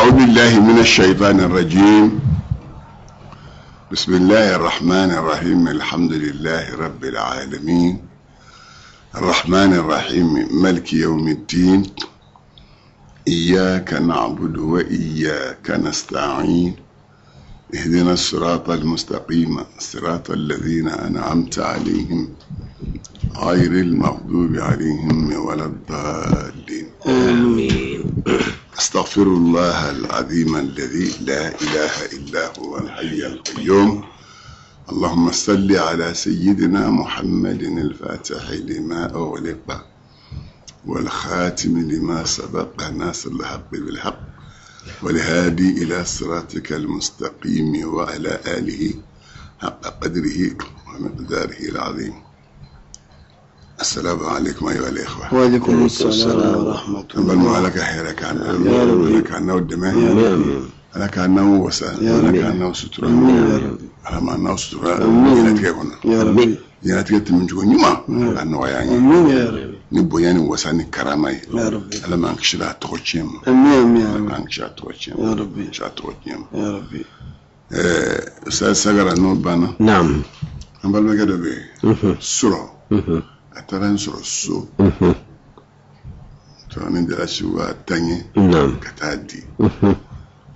أعوذ بالله من الشيطان الرجيم. بسم الله الرحمن الرحيم. الحمد لله رب العالمين الرحمن الرحيم مالك يوم الدين. إياك نعبد وإياك نستعين. اهدنا الصراط المستقيم صراط الذين أنعمت عليهم غير المغضوب عليهم ولا الضالين. آمين. أستغفر الله العظيم الذي لا إله إلا هو الحي القيوم. اللهم صل على سيدنا محمد الفاتح لما أغلق والخاتم لما سبق ناصر الحق بالحق والهادي إلى صراطك المستقيم وعلى آله حق قدره ومقداره العظيم. السلام عليكم أيها الإخوة. وعليكم السلام ورحمة An balimaw, Ala ka hɛrɛ k'an na. Ya Rabbi. Ala k'an n'aw dɛmɛ. Amin. Ala k'an n'aw wasa. Ala k'an n'aw sutura. Ala m'an n'aw sutura diɲɛlatigɛ kɔnɔ. Ya Rabbi. Diɲɛlatigɛ tɛmɛcogo ɲuman, Ala k'a nɔgɔya an ye. Amin ya Rabbi. Ni bonya ni wasa ni karama ye. Ya Rabbi. Ala m'an kisira a tɔgɔ tiɲɛ ma. Amin amin Ala amin. k'an kisi a tɔgɔ tiɲɛ ma. Ya Rabbi. Kisi a tɔgɔ tiɲɛ ma. Ya Rabbi. Ɛɛ Sagara, n'o banna, Naam. an balimakɛ dɔ bɛ yen surɔ, Mhm. a taara n sɔrɔ so. Mhm. Tora ni dalasiw ka taɲɛ Naam. ka taa di. Mhm.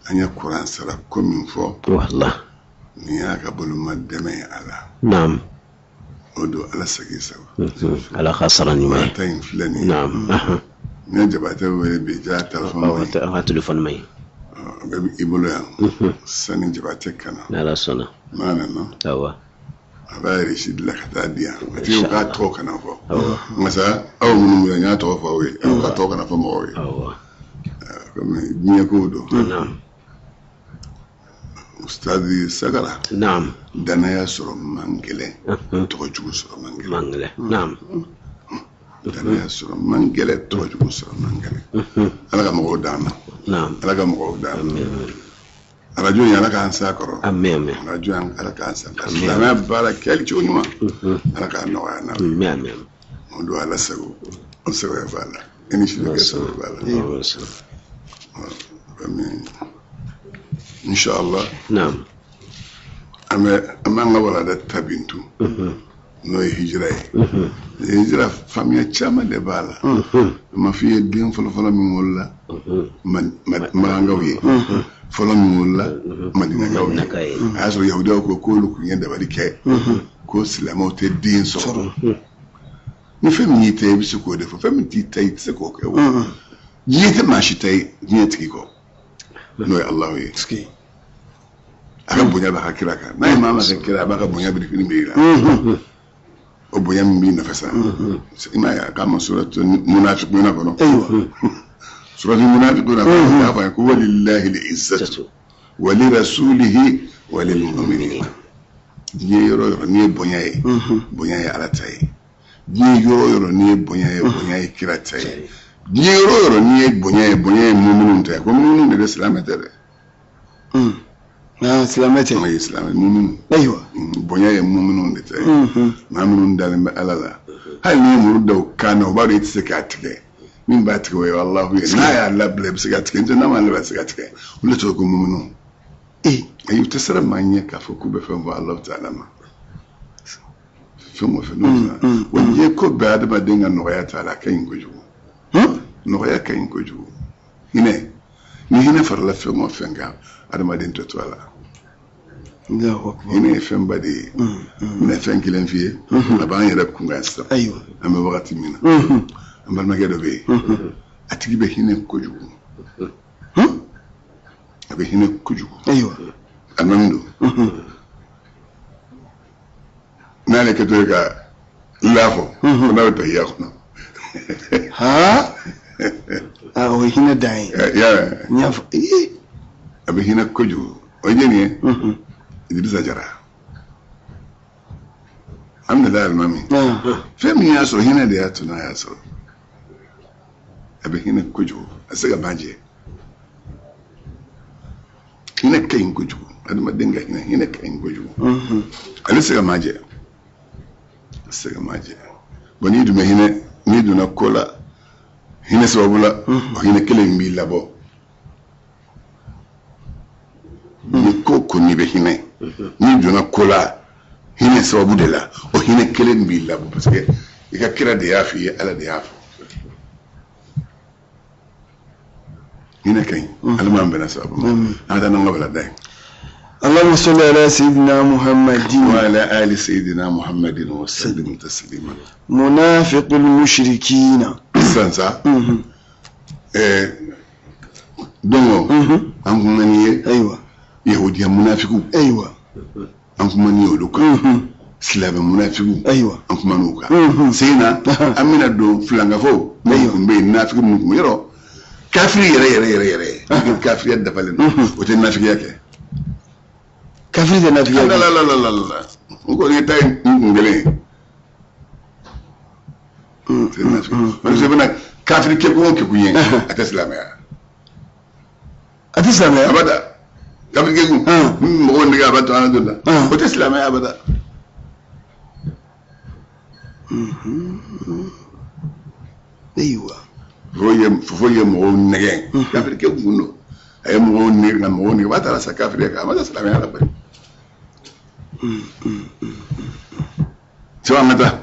An ye kuran sara ko min fɔ, Wallah. nin y'a ka boloma dɛmɛ ye a la. Naam. O don, Ala segin sago. Mhm. Ala ka sara ɲuman ye. Ta in filɛ nin ye. Naam. Aha. Ne ye Jabatɛ wele bi, ja telefɔni ma ɲi. A ka telefɔni ma ɲi. A bɛ i bolo yan. Mhm. Sani Jabatɛ ka na, N'Ala sɔnna. n'a nana, Awa. a b'a reçu dilan ka taa di yan. A tigi ko k'a tɔgɔ kana fɔ. Awa. Nka sa, aw minnu bɛ yan, n y'a tɔgɔ fɔ aw ye, aw ka tɔgɔ kana fɔ mɔgɔw ye. Awa. Komi diɲɛ kow don. Naam. Ustadi Sagara, Naam. danaya sɔrɔ man gɛlɛn, Mhm. tɔgɔ jugu sɔrɔ man gɛlɛn. Mangale. Naam. Danaya sɔrɔ man gɛlɛn, tɔgɔ jugu sɔrɔ man gɛlɛn. Mhm. Ala ka mɔgɔw d'an ma. Naam. Ala ka mɔgɔw d'an ma. Amin. Arajo in, Ala k'an s'a kɔrɔ. Amin amin. Arajo in, Ala k'an s'a kɔrɔ. Silamɛya baara kɛli cogo ɲuman, Ala k'a nɔgɔya an na. Amin amin. O don, Ala sago, o sago b'a la, i ni sini kɛ sago b'a la. Komi inshallah, Naam. an bɛ an b'an ka walanda ta bintu, n'o ye hijira ye. Hijira, faamuya caman de b'a la. Mhm. A ma f'i ye, den fɔlɔfɔlɔ min wolola Mhm. Makankaw ye, fɔlɔ min wolola Madinakaw ye. Madinakaw ye. A y'a sɔrɔ yahudiyaw ko k'olu tun ye dabali kɛ ko silamɛw tɛ den sɔrɔ. Ni fɛn min y'i ta ye, i bɛ se k'o de fɔ. Fɛn min t'i ta ye, i tɛ se k'o kɛ. O diɲɛ tɛ maa si ta ye diɲɛ tigi kɔ, n'o ye Alahu ye. Ski. A ka bonya b'a ka kira kan. N'a ye maa ma kɛ kira, a b'a ka bonya birifini b'i la. O bonya min b'i nɔfɛ sa, i m'a ye a k'a ma suratu munafiquna kɔnɔ. Ayiwa. Suratu munafiquna kɔnɔ, a y'a fɔ a ye ko walillahi l-izzatu wa li rasulihi wa lil mu'minin. Diɲɛ yɔrɔ o yɔrɔ, n'i ye bonya ye, bonya ye Ala ta ye. Diɲɛ yɔrɔ o yɔrɔ, n'i ye bonya ye, bonya ye kira ta ye. Diɲɛ yɔrɔ o yɔrɔ, n'i ye bonya ye, bonya ye muminun ta ye. Ko muminun de bɛ, silamɛ tɛ dɛ. Ah, silamɛ tɛ. An ye silamɛ muminu. Ayiwa. Bonya ye muminun de ta ye, maa minnu dalen bɛ Ala la. Hali n'i ye muru da u kan na, u b'a dɔn i tɛ se k'a tigɛ. Min b'a tigɛ, o ye Alahu ye. N'a y'a labila, i bɛ se k'a tigɛ, n'o tɛ n'a m'a labila, a tɛ se k'a tigɛ. Olu de tɔgɔ ko muminu. Eh. Ayi, u tɛ siran maa ɲɛ k'a fɔ k'u bɛ fɛn fɔ Alahu taala ma. Fɛn o fɛn n'o fɛn wa, diɲɛ ko bɛɛ, adamaden ka nɔgɔya t'a la, a ka ɲi kojugu. Nɔgɔya ka ɲi kojugu. Hinɛ, ni hinɛ farala fɛn o fɛn kan, adamaden tɛ to a la. Allahu akbar. Hinɛ ye fɛnba de ye. N bɛna fɛn kelen f'i ye, a b'an yɛrɛ kun kan sisan. Ayiwa. An bɛ wagati min na, an balimakɛ dɔ bɛ yen, a tigi bɛ hinɛ kojugu, a bɛ hinɛ kojugu. Ayiwa. A nɔni don n'ale kɛtɔ ye ka la fɔ ko n'a bɛ tahiya kɔnɔ. Ha? Ah, o ye hinɛ dan ye. Ya. N y'a fɔ. Ee. A bɛ hinɛ kojugu. O ye jɛni ye? Idrissa Jara, alhamdulilayi, alimami. Ah. Fɛn min y'a sɔrɔ, hinɛ de y'a to n'a y'a sɔrɔ. A bɛ hinɛ kojugu, a tɛ se ka ban jɛ. Hinɛ ka ɲi kojugu, adamaden ka hinɛ, hinɛ ka ɲi kojugu. Ale tɛ se ka maa jɛ, a tɛ se ka maa jɛ. Bon, n'i dun bɛ hinɛ, n'i donna ko la hinɛ sababu la, o hinɛ kelen in b'i labɔ. Ni ko ko n'i bɛ hinɛ, n'i donna ko la hinɛ sababu de la, o hinɛ kelen b'i labɔ, parce que i ka kira de y'a f'i ye, Ala de y'a fɔ. Hinɛ ka ɲi. Ala m'an bɛnna sababu ma. An ka taa n'an ka walanda ye. اللهم صل على سيدنا محمد وعلى آل سيدنا محمد وسلم تسليما. منافق المشركين. Sisan sa, donc an kuma ni ye yahudiya munafikiw, an kuma ni olu kan, silamɛ munafikiw, an kuma n'u kan. Sen na, an bɛna don filankafo minnu tun bɛ yen, nafiki minnu tun bɛ yɔrɔ kafiri yɛrɛ yɛrɛ yɛrɛ yɛrɛ, kafiriya dafalen don, o tɛ nafigiya kɛ. Kafiri tɛ nafigiya kɛ. La la la la la, n kɔni ta ye n kun kelen ye. Parce que bɛna kafiri kɛkun o kɛkun ye, a tɛ silamɛya. A tɛ silamɛya. Abada. Kafiri kɛkun min mɔgɔw nɛgɛ a b'a to an don la, o tɛ silamɛya abada. Ayiwa. Fo ye mɔgɔw nɛgɛ, kafiri kɛkun don, a ye mɔgɔw nɛgɛ ka mɔgɔw nɛgɛ, a b'a taara sa kafiriya kan, a ma taa silamɛya la bari. Sɛbɛn, an ka taa.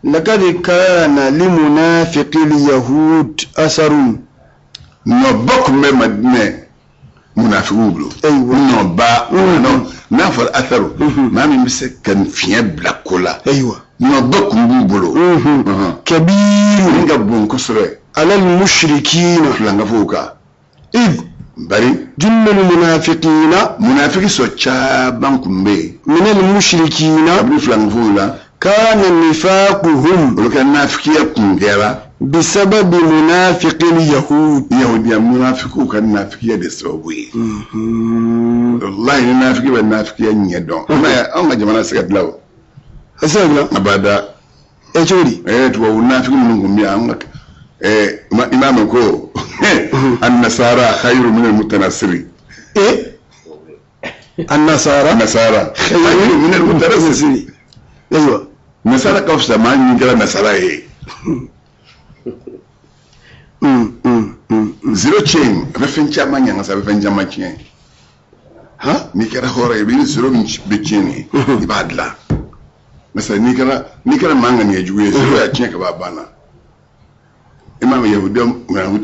لقد كان لمنافق اليهود أثر. Nɔba tun bɛ Madinɛ munafigiw bolo. Nɔba, n'a fɔra asaru, maa min bɛ se ka fiɲɛ bila ko la. Nɔba tun b'u bolo. كبير. Min ka bon kosɛbɛ. على المشركين. Filankafow kan. إذ Bari جل المنافقين. Munafiki sɔ caman tun bɛ yen. من المشركين. Kabini filankafow la. كان نفاقهم. Olu ka nafigiya kun kɛra. بسبب منافق اليهود. Yahudiya munafikiw ka nafigiya de sababu ye. Walahi, ni nafigi bɛ nafigiya ɲɛ dɔn, anw ka jamana se ka dilan o. A se ka dilan. Abada. Ɛ, cogo di? Tubabu nafigi minnu tun bɛ yan, an ka i m'a mɛn ko an nasara khayru min al-mutanasiri? An-nasara. Nasara khayru min al-mutanasiri. Nasara ka fisa maa min kɛra nasara ye. Zero tiɲɛ, a bɛ fɛn caman ɲagasa, a bɛ fɛn caman tiɲɛ. N'i kɛra hɔrɔn ye, i bɛ ni zero min bɛ tiɲɛ nin ye, i b'a dilan. Misali, n'i kɛra maa ŋaniya jugu ye, zero y'a tiɲɛ ka ban, a banna. I m'a mɛn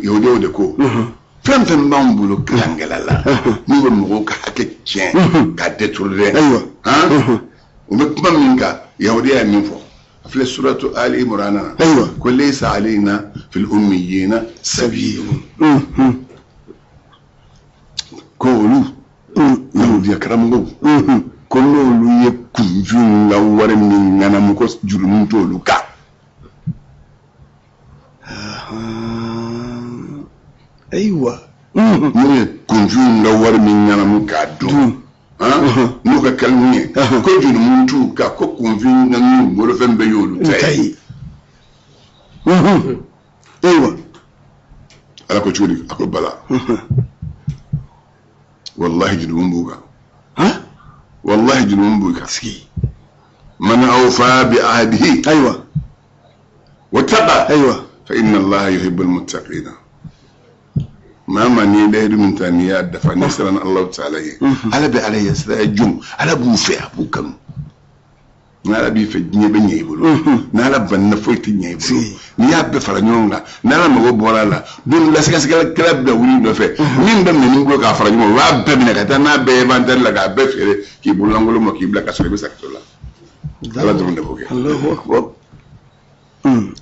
yahudiyaw de ko fɛn fɛn b'anw bolo kilankɛla la, n'u bɛ mɔgɔw ka hakɛ tiɲɛ k'a détourner, han, u bɛ kuma min kan, yahudiya ye min fɔ, a filɛ suratu Ali Imran na, ko laysa alayna fil ummiyina sabil, ko olu yahudiya karamɔgɔw, ko n'olu ye kunfinw ka wari min ŋanamu, ko jurumu t'olu kan. N'u ye kunfinw ka wari min ŋanamu k'a dun, n'u ka kalimu ye, ko jurumu t'u kan, ko kunfin ka n'u bolofɛn bɛɛ y'olu ta ye. Ala ko cogo di? A ko bala, wallahi jurumu b'u kan, wallahi jurumu b'u kan. Man awfa bi ahdihi wattaqa fa inna allaha yuhibbul muttaqina. Maa maa n'i ye layidu min ta, n'i y'a dafa, n'i siranna Alahu taala ye, Ala bɛ Ala ɲɛsiranya jɔn, Ala b'u fɛ, a b'u kanu. N'Ala b'i fɛ, diɲɛ bɛ ɲɛ i bolo. N'Ala banna, foyi tɛ ɲɛ i bolo. N'i y'a bɛɛ fara ɲɔgɔn kan, n'Ala mago bɔra a la don la, sɛgɛsɛgɛlikɛla bɛ wuli nɔfɛ min bɛ minɛ bolo k'a fara ɲɔgɔn kan, u b'a bɛɛ minɛ ka taa n'a bɛɛ ye inventaire la, k'a bɛɛ feere, k'i bololankolon ma, k'i bila ka sɔrɔ i bɛ sa kaso la. Ala dɔrɔn de b'o kɛ. Allahu akbar.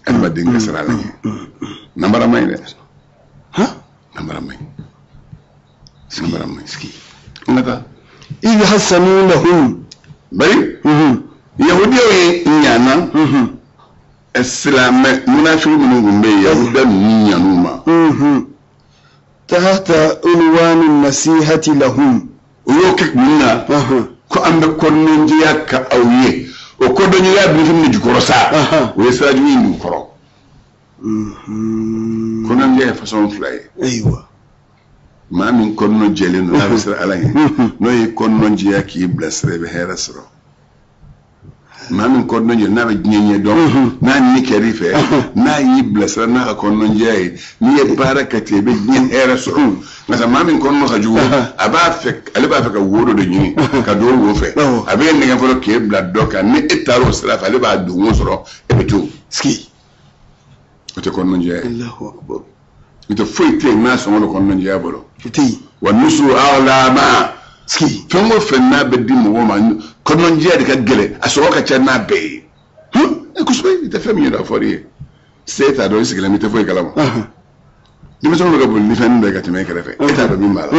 Adamaden ka siran Ala ɲɛ, namara man ɲi dɛ. Namara man ɲi, namara man ɲi. An ka taa. إذ حسنوا لهم. Bari yahudiyaw ye ɲana silamɛ munafiki minnu tun bɛ yen, yahudiya ninnu ɲan'u ma. تحت عنوان النصيحة لهم. U y'o kɛ mun na? Ko an bɛ kɔnɔnjɛya ka aw ye. O kɔdɔnjɛya bɛ fɛn min jukɔrɔ sa, o ye sira jugu in jukɔrɔ. Kɔnɔnjɛya ye façon fila ye. Maa min kɔnɔnɔ jɛlen don, n'a bɛ siran Ala ɲɛ, n'o ye kɔnɔnjɛya k'i bilasira, i bɛ hɛrɛ sɔrɔ. Maa min kɔnɔnajɛ n'a bɛ diɲɛ ɲɛ dɔn, n'a ni kɛr'i fɛ, n'a y'i bilasira n'a ka kɔnɔnajɛya ye, n'i ye baara kɛ ten, i bɛ diɲɛ hɛrɛ sɔrɔ. Nka sa, maa min kɔnɔna ka jugu, a b'a fɛ, ale b'a fɛ ka wo dɔ de ɲini ka don o wo fɛ. A bɛ nɛgɛ fɔlɔ k'e bila dɔ kan, ni e taara o sira fɛ, ale b'a don wo sɔrɔ, e bɛ to. Sigi. O tɛ kɔnɔnajɛya ye. Allahu akbar. N'o tɛ, foyi tɛ yen n'a sɔngɔ bɛ kɔnɔnajɛya bolo. O tɛ yen. Wa nusu awlama. Sigi. Fɛn o fɛn n'a bɛ di mɔgɔw ma, kɔnɔnajɛya de ka gɛlɛn, a sɔngɔ ka ca n'a bɛɛ ye. Kosɛbɛ, i tɛ fɛn min yɛrɛ, a fɔr'i ye se t'a dɔn, i sigilen i tɛ foyi kalama. Denmisɛnw bɛ ka boli ni fɛn dɔ ye ka tɛmɛ e kɛrɛfɛ, e t'a dɔn min b'a la.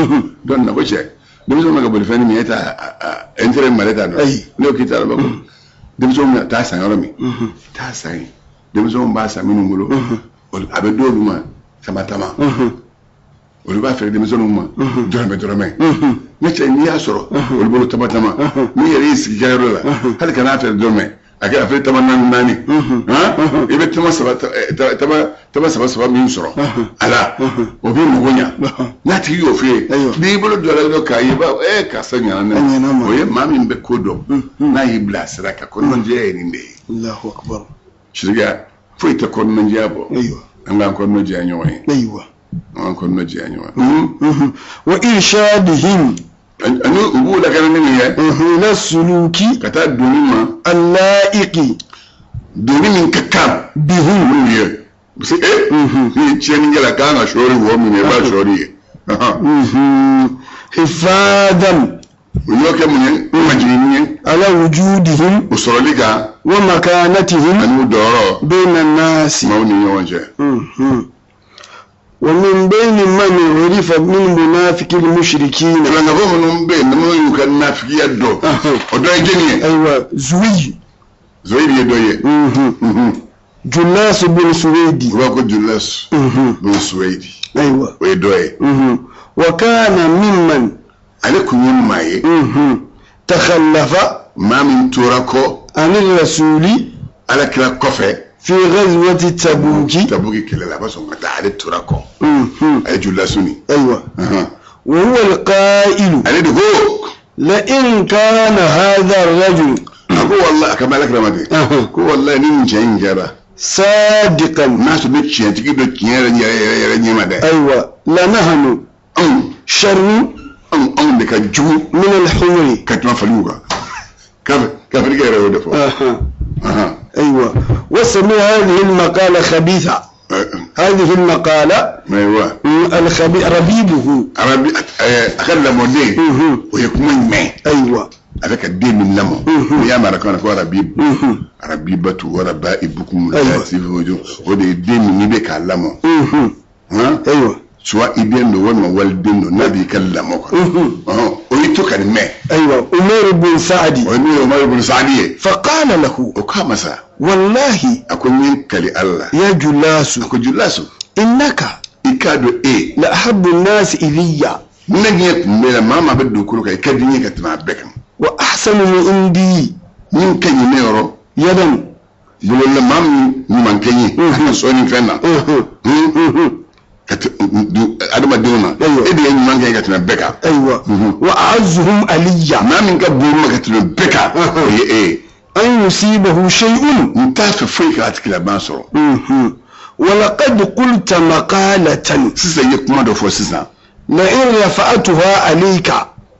Donc na ko cɛ, denmisɛnw bɛ ka boli fɛn min ye, e t'a intérêt min b'a la, e t'a dɔn. Ne ko k'i t'a dɔn ko denmisɛnw bɛ taa san yɔrɔ min, taa san yen. Denmisɛnw b'a san minnu bolo, a bɛ d'olu ma tama tama, olu b'a feere denmisɛnninw ma dɔrɔmɛ dɔrɔmɛ. Ne cɛ, n'i y'a sɔrɔ olu bolo tama tama, n'i yɛrɛ y'i sigi ka yɔrɔ la, hali kan'a feere dɔrɔmɛ, a kɛ a feere tama naani naani, i bɛ tama saba, tama tama saba saba min sɔrɔ a la, o b'i mago ɲa. N'a tigi y'o f'i ye, n'i bolo don a la dɔrɔn k'a ye, i b'a fɔ ee, karisa ɲana ne ma. O ye maa min bɛ ko dɔn, n'a y'i bila a sira kan, kɔnɔnajɛya ye nin de ye. Allahu akbar. Siriya foyi tɛ kɔnɔnajɛya bɔ. An k'an kɔnɔnajɛya ɲɔgɔn ye. An k'an kɔnɔnajɛya ɲɔgɔn ye. Wa irshadihim. Ani u b'u lakana ni min ye. Ila suluki. Ka taa doni ma. Allaiqi. Doni min ka kan. Bihim. N'u ye. Parce que ni tiɲɛnikɛla kan ka sɔɔri wɔ min, i b'a sɔɔri ye. Hifadan. U y'o kɛ mun ye? Majiginni ye. Ala wujudihim. U sɔrɔli kan. Wa makanatihim. Ani u dɔyɔrɔ. Bayna nasi. Maaw ni ɲɔgɔn cɛ. Wa min bayni man urifa min munafiki mushrikina. Filankafo minnu bɛ yen, minnu y'u ka nafigiya dɔn, o dɔ ye jɔnni ye? Ayiwa, Zuwi. Zuwi ye dɔ ye. Julas bin Suwedi. U b'a ko Julas bin Suwedi. Ayiwa. O ye dɔ ye. Wa kana mimman. Ale kun ye maa ye. Takhallafa. Maa min tora kɔ. Ani rasuli. Ala kira kɔfɛ. Fi ghazwati Tabuki. Tabuki kɛlɛ la, a b'a sɔn ka taa, ale tora kɔ. A ye Julasu nin. Ayiwa. Wa huwa alqa'ilu. Ale de ko. La in kana hadha ar-rajul. A ko wallahi, a ka ala kira ma ten. Ko wallahi, ni nin cɛ in kɛra. Sadiqan. N'a sɔrɔ ne tiɲɛtigi don tiɲɛ yɛrɛ yɛrɛ yɛrɛ yɛrɛ ɲɛ ma dɛ. Ayiwa, la nahnu. Anw. Sharru. Anw de ka jugu. Min al-humri. Ka tɛmɛ faliw kan. Kafirikɛ yɛrɛ y'o de fɔ. أيوة، وسموا هذه المقالة خبيثة. هذه المقالة. أيوة. الخبي ربيبه. ربي a ka lamɔden o ye kuma in mɛn. أيوة. A bɛ ka den min lamɔ. N'i y'a mara kan ko rabi rabibatu wa rabaibukum o de ye den min n'i bɛ k'a lamɔ. أيوة. Soit i den don walima waliden don, n'a b'i ka lamɔ kan. O y'i to ka nin mɛn. أيوة، عمير بن سعد. O ye min ye, Umaru bin Saadi ye. فقال له. O k'a ma sa. والله. A ko n ye n kali Ala la. يا جلاس. A ko Julasu. إنك. I k'a dɔn e. لأحب الناس إلي. Ne ɲɛ tun bɛ la, maa maa bɛ dugukolo kan, i ka di n ye ka tɛmɛ a bɛɛ kan. وأحسن من عندي. Min ka ɲi ne yɔrɔ. يدا. Bolola maa min ɲuman kɛ n ye. A ka sɔnni fɛn na. Ka adamadenw na. E de ye ɲuman kɛ ka tɛmɛ bɛɛ kan. أيوة. وأعزهم علي. Maa min ka bon ma ka tɛmɛ bɛɛ kan, o ye e ye. أن يصيبه شيء. N t'a fɛ foyi k'a tigilaban sɔrɔ. ولقد قلت مقالة. Sisan i ye kuma dɔ fɔ sisan. لئن رفعتها عليك.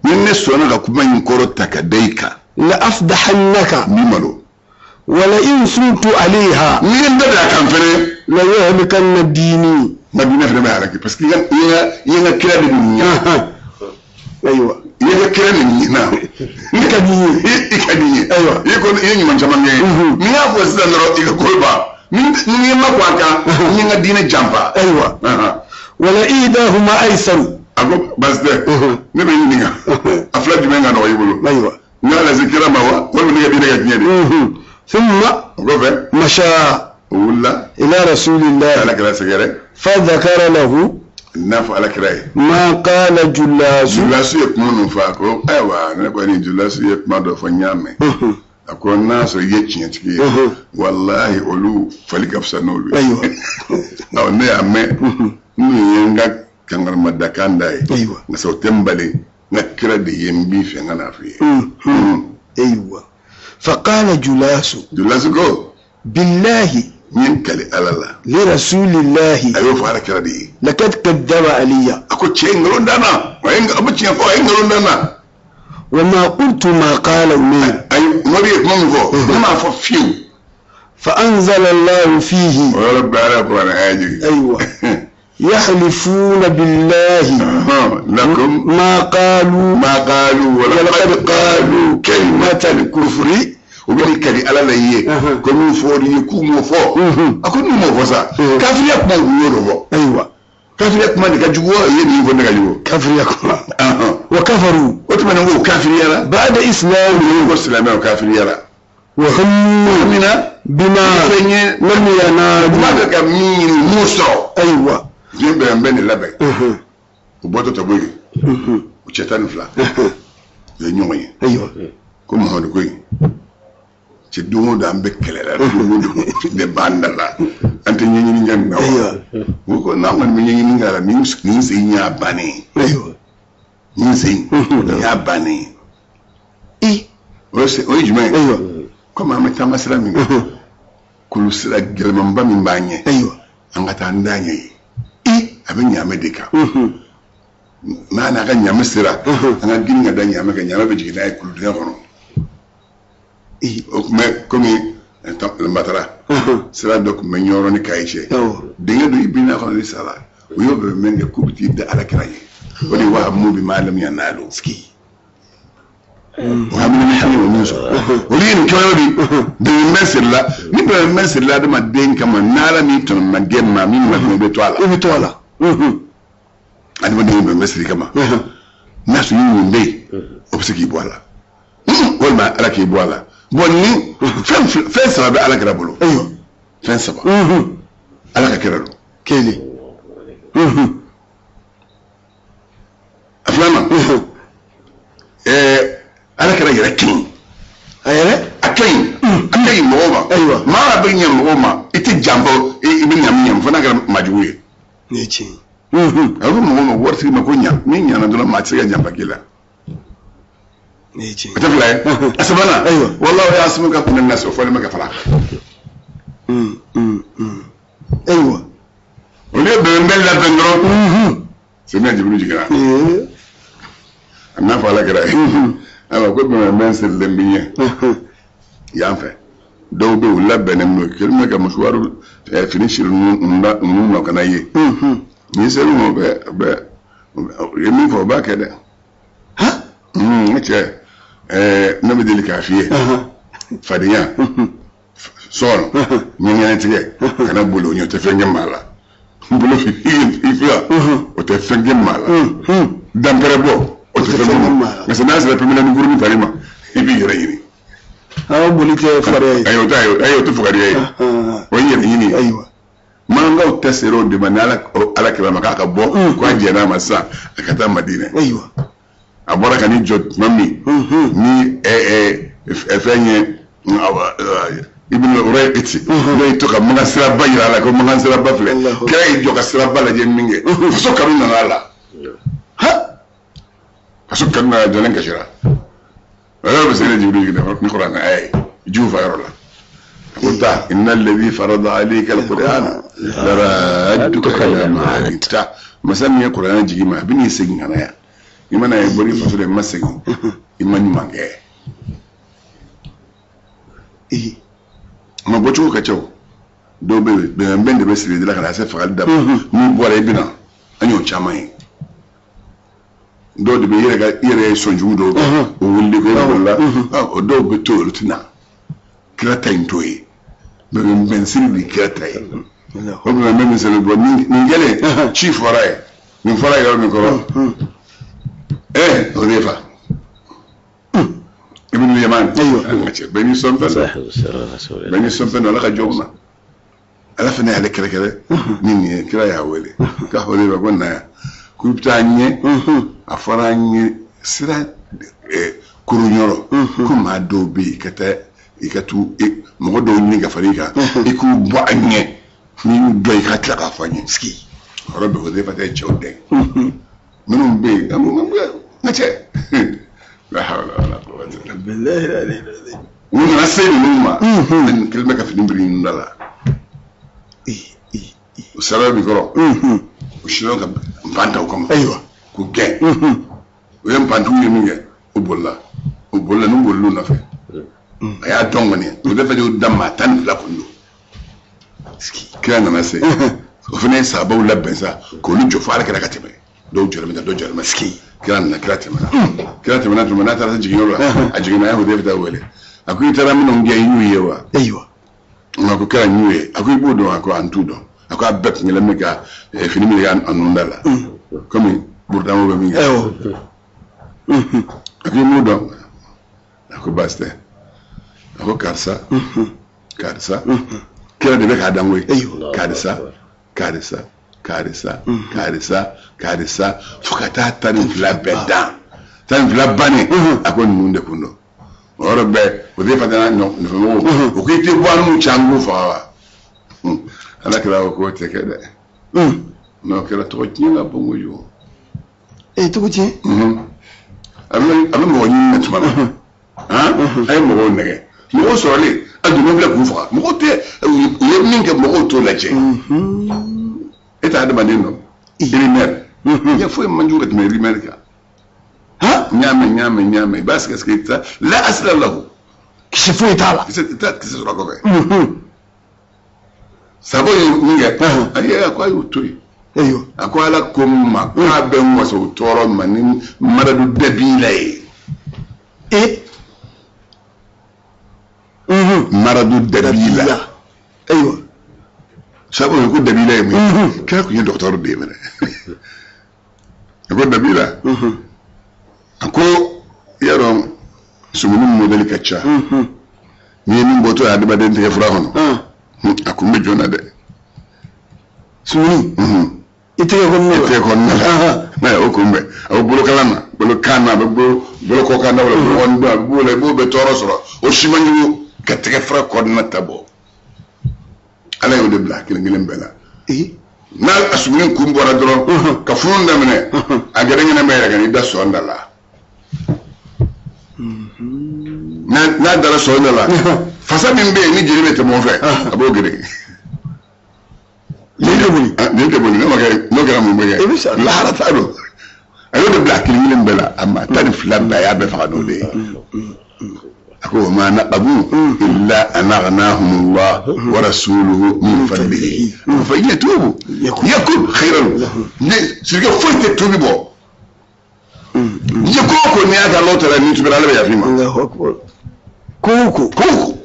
Ni ne sɔnna ka kuma in kɔrɔ ta ka da i kan. لأفضحنك. N b'i malo. ولئن صمت عليها. N'i ye n da don a kan fɛnɛ. ليهلكن ديني. N ka diinɛ fɛnɛ bɛ halaki parce que i ye n ka kira de ɲininka. أيوة. I ye n ka kira de ɲininka. I ka di n ye. I ka di n ye. Ayiwa. I ko i ye ɲuman caman kɛ n ye. N y'a fɔ sisan dɔrɔn i ka ko ban. Ni n ma bɔ a kan, n ye n ka diinɛ janfa. أيوة. ولإيداهما أيسر. A ko baasi tɛ. Ne bɛ ɲininka. A fila jumɛn ka nɔgɔ i bolo? أيوة. N y'a lase kira ma wa walima ne ka diinɛ ka tiɲɛ de? ثم. O kɔfɛ. مشى. O wulila. إلى رسول الله. Ala kira sɛgɛrɛ. فذكر له. N'a fɔ ala kira ye. ما قال جلاس. Julasu ye kuma min fɔ, a ko ayiwa, ne kɔni Julasu ye kuma dɔ fɔ, n y'a mɛn. A ko n'a sɔrɔ i ye tiɲɛtigi ye, walahi olu fali ka fisa n'olu ye. Ayiwa. Awɔ, ne y'a mɛn. N'u ye n ka kankarimadakan da ye. Ayiwa. Nka sa o tɛ n bali, n ka kira de ye n b'i fɛ n ka n'a f'i ye. أيوة. فقال جلاس Julasi ko بالله n ye n kali Ala la. لرسول الله A y'o fɔ Ala kira de ye. لقد كذب علي A ko cɛ ye nkalon da n na. A ye a bɛ tiɲɛ fɔ, a ye nkalon da n na. وما قلت ما قال عمير Ayi, Umaru ye kuma min fɔ, ne m'a fɔ fiyewu. فأنزل الله فيه O yɔrɔ bɛɛ Ala ye kuranɛ aya jigin. أيوة يحلفون بالله Lakum ما قالوا ma qalu wa laqad ولقد qalu قالوا kalimatal كلمة kufri الكفر u bɛ n'i kali Ala la i ye ko min fɔr'i ye k'u m'o fɔ. A ko n'u m'o fɔ sa, kafiriya kuma u y'o de fɔ. أيوة Kafiriya kuma de ka jugu wa i ye nin fɔ ne ka jugu. كفر يكفر وكفروا O tuma na ko kafiriyara. بعد إسلامهم Ko silamɛw kafiriyara. وهموا Mina بما fɛn ye لم u b'a ينالوا fɛ ka min ɲini u m'o sɔrɔ. أيوة Diɲɛ bɛn bɛ nin labɛn. U bɔtɔ Togo yen, u cɛ 12 u ye ɲɔgɔn ye. أيوة Ko Mamadu ko yen, cɛ don o don an bɛ kɛlɛ la, don o don de b'an da la, an tɛ ɲɛɲini kɛ nin na wa. أيوة U ko n'an kɔni bɛ ɲɛɲini kɛ la, nin sen in y'a bannen ye. أيوة Nin sen in nin y'a bannen ye. إيه O ye o ye jumɛn ye? أيوة Komi an bɛ taama sira min kan, kulu sira gɛlɛmanba min b'an ɲɛ, أيوة an ka taa an da ɲɛ yen. إيه A bɛ ɲaamɛ de kan. N'a n'a ka ɲaamɛ sera, an ka girin ka da ɲaamɛ kan, ɲaamɛ bɛ jigin n'a ye kulu dingɛ kɔnɔ. إيه O tun bɛ komi Batara sira dɔ tun bɛ Ɲɔrɔ ni Kayi cɛ. أيوة Dingɛ dɔ i binna kɔnɔ i sara. U y'o bɛn min kɛ k'u bɛ t'i da Ala kira ye. O de ye wa hammu bima lam yanalu. O hamina ni hami o min sɔrɔ. Olu ye nin kɛwale di bɛnbɛn sirila ni bɛnbɛn sirila adamaden kama n'Ala m'i tɔnɔ ma gɛn maa min ma fɛn bɛ to a la. i bɛ to a la Adamaden ye bɛnbɛn siri kama. N'a sɔrɔ i ɲin bɛ yen, o bɛ se k'i bɔ a la. Walima Ala k'i bɔ a la. Bon ni fɛn fɛn saba bɛ Ala kira bolo. أيوة Fɛn saba. Ala ka kira don. kelen A filanan, Ala kira yɛrɛ ka ɲi. a yɛrɛ A ka ɲi. A ka ɲi mɔgɔw ma. Ayiwa. Maa bɛ ɲɛ mɔgɔw ma, i tɛ janfa, i bɛ ɲa min ɲa fo n'a kɛra maajugu ye. nin ye tiɲɛ ye A bɛ fɔ mɔgɔw ma waritigi ma ko ɲa, n'i ɲana dɔrɔn maa tɛ se ka janfa k'i la. nin ye tiɲɛ O tɛ fila ye. A sabanan, Ayiwa. walahi yasimuka mina nasi, o fɔlen bɛ ka fara a kan. ye ayiwa Olu ye bɛnbɛn labɛn dɔrɔn. Sɛbɛn Jibiri jiginna. A n'a fɔ Ala kira ye. Ayiwa ko bɛnbɛn sirilen bɛ ɲɛ yan fɛ. Dɔw bɛ yen u labɛnnen don, kɛlen bɛ ka musuwari fini siri ninnu nɔ ka na ye. N'i ser'u ma u bɛ u ye min fɔ u b'a kɛ dɛ. Ne cɛ ne bɛ deli k'a f'i ye. Fadenya so kɔnɔ ɲɛŋɛnɛtigɛ kana boli o ɲɛ, o tɛ fɛn kɛ maa la. Bolo i fila o tɛ fɛn kɛ maa la. Danpɛrɛ bɔ o tɛ fɛn kɛ maa la. Parce que n'a sera pɛmɛnɛ ni kurun tali ma, i b'i yɛrɛ ɲini. Aw boli tɛ fariya ye. Ayi o tɛ ayi o tɛ fugariya ye. O ye yɛrɛ ɲini ye. Ayiwa. Mankaw tɛ sera o de ma ni Ala kira ma k'a ka bɔ k'a jɛn'a ma sisan a ka taa Madinɛ. Ayiwa. A bɔra ka n'i jɔ tuma min ni fɛn ye Ibn Urayqiti n'o y'i to ka Makan siraba yira a la ko Makan siraba filɛ, kira y'i jɔ ka siraba lajɛ min kɛ, faso kanu nana a la. Faso kanu nana jɔlen kasira. O yɔrɔ bɛ se ne Jibiri jiginna ni kuranɛ aya ye jiw fa yɔrɔ la. A ko taa inna alladhi farada alayka alqur'ana laradduka ila ma'ad. Taa masa min ye kuranɛ jigin ma a bɛ n'i segin ka na yan. I mana ye bɔr'i faso la i ma segin i ma ɲuman kɛ. Ma bɔcogo ka ca o. Dɔw bɛ yen bɛnbɛn de bɛ siri i la ka na se fagali da ma. N'i bɔra i bɛ na an y'o caman ye. Dɔw de bɛ i yɛrɛ ka i yɛrɛ ye sɔnjugu dɔw kɛ o wuli ko e la o dɔw bɛ to olu tɛ na. Kira ta in t'o ye. Bɛnbɛn siri de ye kira ta ye. O bɛnbɛn min siri bɔ nin kɛlen ci fɔra ye nin fɔra yɔrɔ min kɔrɔ. O de fa. Ibn Yaman. Bɛɛ n'i sɔn fɛn dɔ. Bɛɛ n'i sɔn fɛn dɔ Ala ka jɔnw na. Ala fana y'ale kɛlɛkɛlɛ ni nin ye kira y'a wele. K'a fɔ ne ma ko na yan. K'u bɛ taa ɲɛ. A fɔra an ye sira kurun yɔrɔ. Ko maa dɔw bɛ yen ka taa i ka t'u mɔgɔ dɔw ɲini ka fara i kan. I k'u bɔ a ɲɛ. N'i y'u dɔn i ka tila k'a fɔ an ye. Yɔrɔ bɛɛ Hozefa tɛ cɛw dɛn. Minnu bɛ yen an ko n ka cɛ. La hawla wala quwwata illa billah. U nana se ninnu ma, nin kelen bɛ ka fini biri ninnu da la. U sara min kɔrɔ, u sinna ka npan ta u kama. Ayiwa. K'u gɛn. U ye npantigiw ye min kɛ, u bolila. U bolila, n'u bolila u nɔfɛ. A y'a dɔn kɔni, o de fana y'u da maa 12 kun don. Kira nana se. O fana ye sahabaw labɛn sa, k'olu jɔ fo Ala kɛra ka tɛmɛ. Dɔw jɔlen bɛ taa, dɔw jɔlen bɛ sigi. Kira nana, kira tɛmɛna. Kira tɛmɛna tuma n'a taara se jiginyɔrɔ la, a jiginna, a ye Hudɛfa wele. A ko i taara minnu gɛn, i y'u ye wa? Ayiwa. A ko kira n y'u ye. A ko i b'u dɔn? A ko an t'u dɔn. A ko a bɛɛ tun kɛlen bɛ ka fini min kɛ a nun da la. Komi burudamu bɛ min kɛ. A ko i m'u dɔn? A ko baasi tɛ. A ko karisa, karisa, kira de bɛ k'a dan koyi. Karisa, karisa, karisa, karisa, karisa, fo ka taa 12 bɛɛ dan. 12 bannen, a ko ninnu de kun don. O yɔrɔ bɛɛ, o de fana nɔfɛmɔgɔw, o ko i tɛ bɔ an n'u cɛ an k'u faga wa? Ala kɛra ko k'o tɛ kɛ dɛ. N'o kɛra tɔgɔ tiɲɛ ka bon kojugu. Ee, tɔgɔ tiɲɛ? A bɛ mɔgɔ ɲini na tuma na. A ye mɔgɔw nɛgɛ. Mɔgɔw sɔrɔlen, a donna filɛ k'u faga. Mɔgɔw tɛ, u ye min kɛ mɔgɔw t'o lajɛ. E tɛ adamaden dɔn. Rimɛri. Ɲɛ foyi man jugu ka tɛmɛ rimɛri kan. Ɲaamɛ, ɲaamɛ, ɲaamɛ. I b'a sɛgɛsɛgɛ i tɛ la asila lahu. Kisɛ foyi t'a la. Kisɛ tɛ kisɛ sɔrɔ a kɔfɛ. Sabo ye min kɛ, ayi a ko a y'o to yen. Ayiwa. A ko Ala ko n ma k'a bɛ n wasa o tɔɔrɔ ma ni maradu dabila ye. E. Maradu dabila. Ayiwa. Sabo ye ko dabila ye mun ye? Kira tun ye dɔgɔtɔrɔ de ye mɛnɛ. A ko dabila. A ko i y'a dɔn sumuni modèle ka ca. N'i ye min bɔtɔ ye adamaden tigɛ fura kɔnɔ. A kun bɛ joona dɛ. Sumuni. I tɛgɛ kɔnɔna la. I tɛgɛ kɔnɔna la. O kun bɛ. A bɛ bolokalan na, bolokan na, a bɛ bolo kɔkan na, wala bolo kɔni a bɛ b'o la, i b'o bɛɛ tɔɔrɔ sɔrɔ. O si man jugu ka tɛgɛ fura kɔnɔna ta bɔ. Ala y'o de bila kelen kelen bɛɛ la. N'a a sumuni kun bɔra dɔrɔn, ka funu daminɛ, a gɛrɛgɛrɛ bɛ yɛlɛ ka n'i da sɔn da la. N'a dara sɔn da la, fasa min bɛ yen ni jeli bɛ tɛmɛ o fɛ, a b'o geren. Jeli tɛ boli. Jeli tɛ boli, n'o kɛra mun bɛ kɛ? Lahara t'a don. A y'o de bila kelen kelen bɛɛ la, a maa 12 bɛɛ a y'a bɛɛ faga n'o de ye. A ko wa ma naqamu illa an aghnahumullah wa rasuluhu min fadlihi fa in yatubu yakun khayran lahum. Sirikɛ foyi tɛ tuubi bɔ. N'i ko o ko n'i y'a kɛ Alahu taala n'i tubira Ala bɛ yafa i ma. Allahu akbar. Ko o ko. Ko o ko.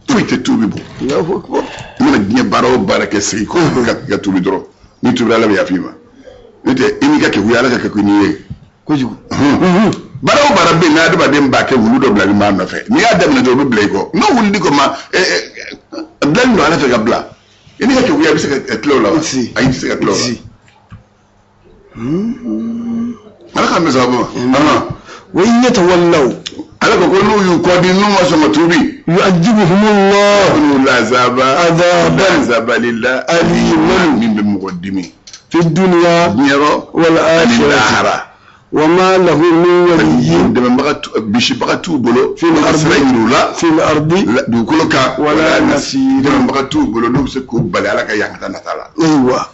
Foyi tɛ tuubi bɔ. Allahu akbar. I mana diɲɛ baara o baara kɛ segin kɔ ka tuubi dɔrɔn. N'i tubira Ala bɛ yafa i ma. N'o tɛ i n'i ka kekuya Ala ka keku n'i ye. Kojugu. Baara o baara bɛ yen n'adamaden b'a kɛ wulu dɔ bilalen b'a nɔfɛ. N'i y'a daminɛ dɔrɔn o bɛ bila i kɔ. N'o wuli kɔ ma bilalen don Ala fɛ ka bila. I n'i ka kekuya i bɛ se ka tila o la wa? Ayi i tɛ se ka tila o la. Ala k'an bɛn sababu ma. Wa in yatawallaw. Ala ko ko n'u y'u kɔ di n'u ma sɔn ka tuubi. Yu'adhibuhumullah. N'u lazaba. Adhaban. Lazaba lillah. Aliman. Min bɛ mɔgɔ dimi. Fi dunya. Diɲɛ wal ani akhirati. lahara. Wa ma lahu min waliyyin. Dɛmɛbaga bisibaga t'u bolo. Fil ardi. Sira yir'u la. Fil ardi. Dugukolo kan. Wala nasir. Dɛmɛbaga t'u bolo n'u bɛ se k'u bali Ala ka yankata nata la. Ayiwa.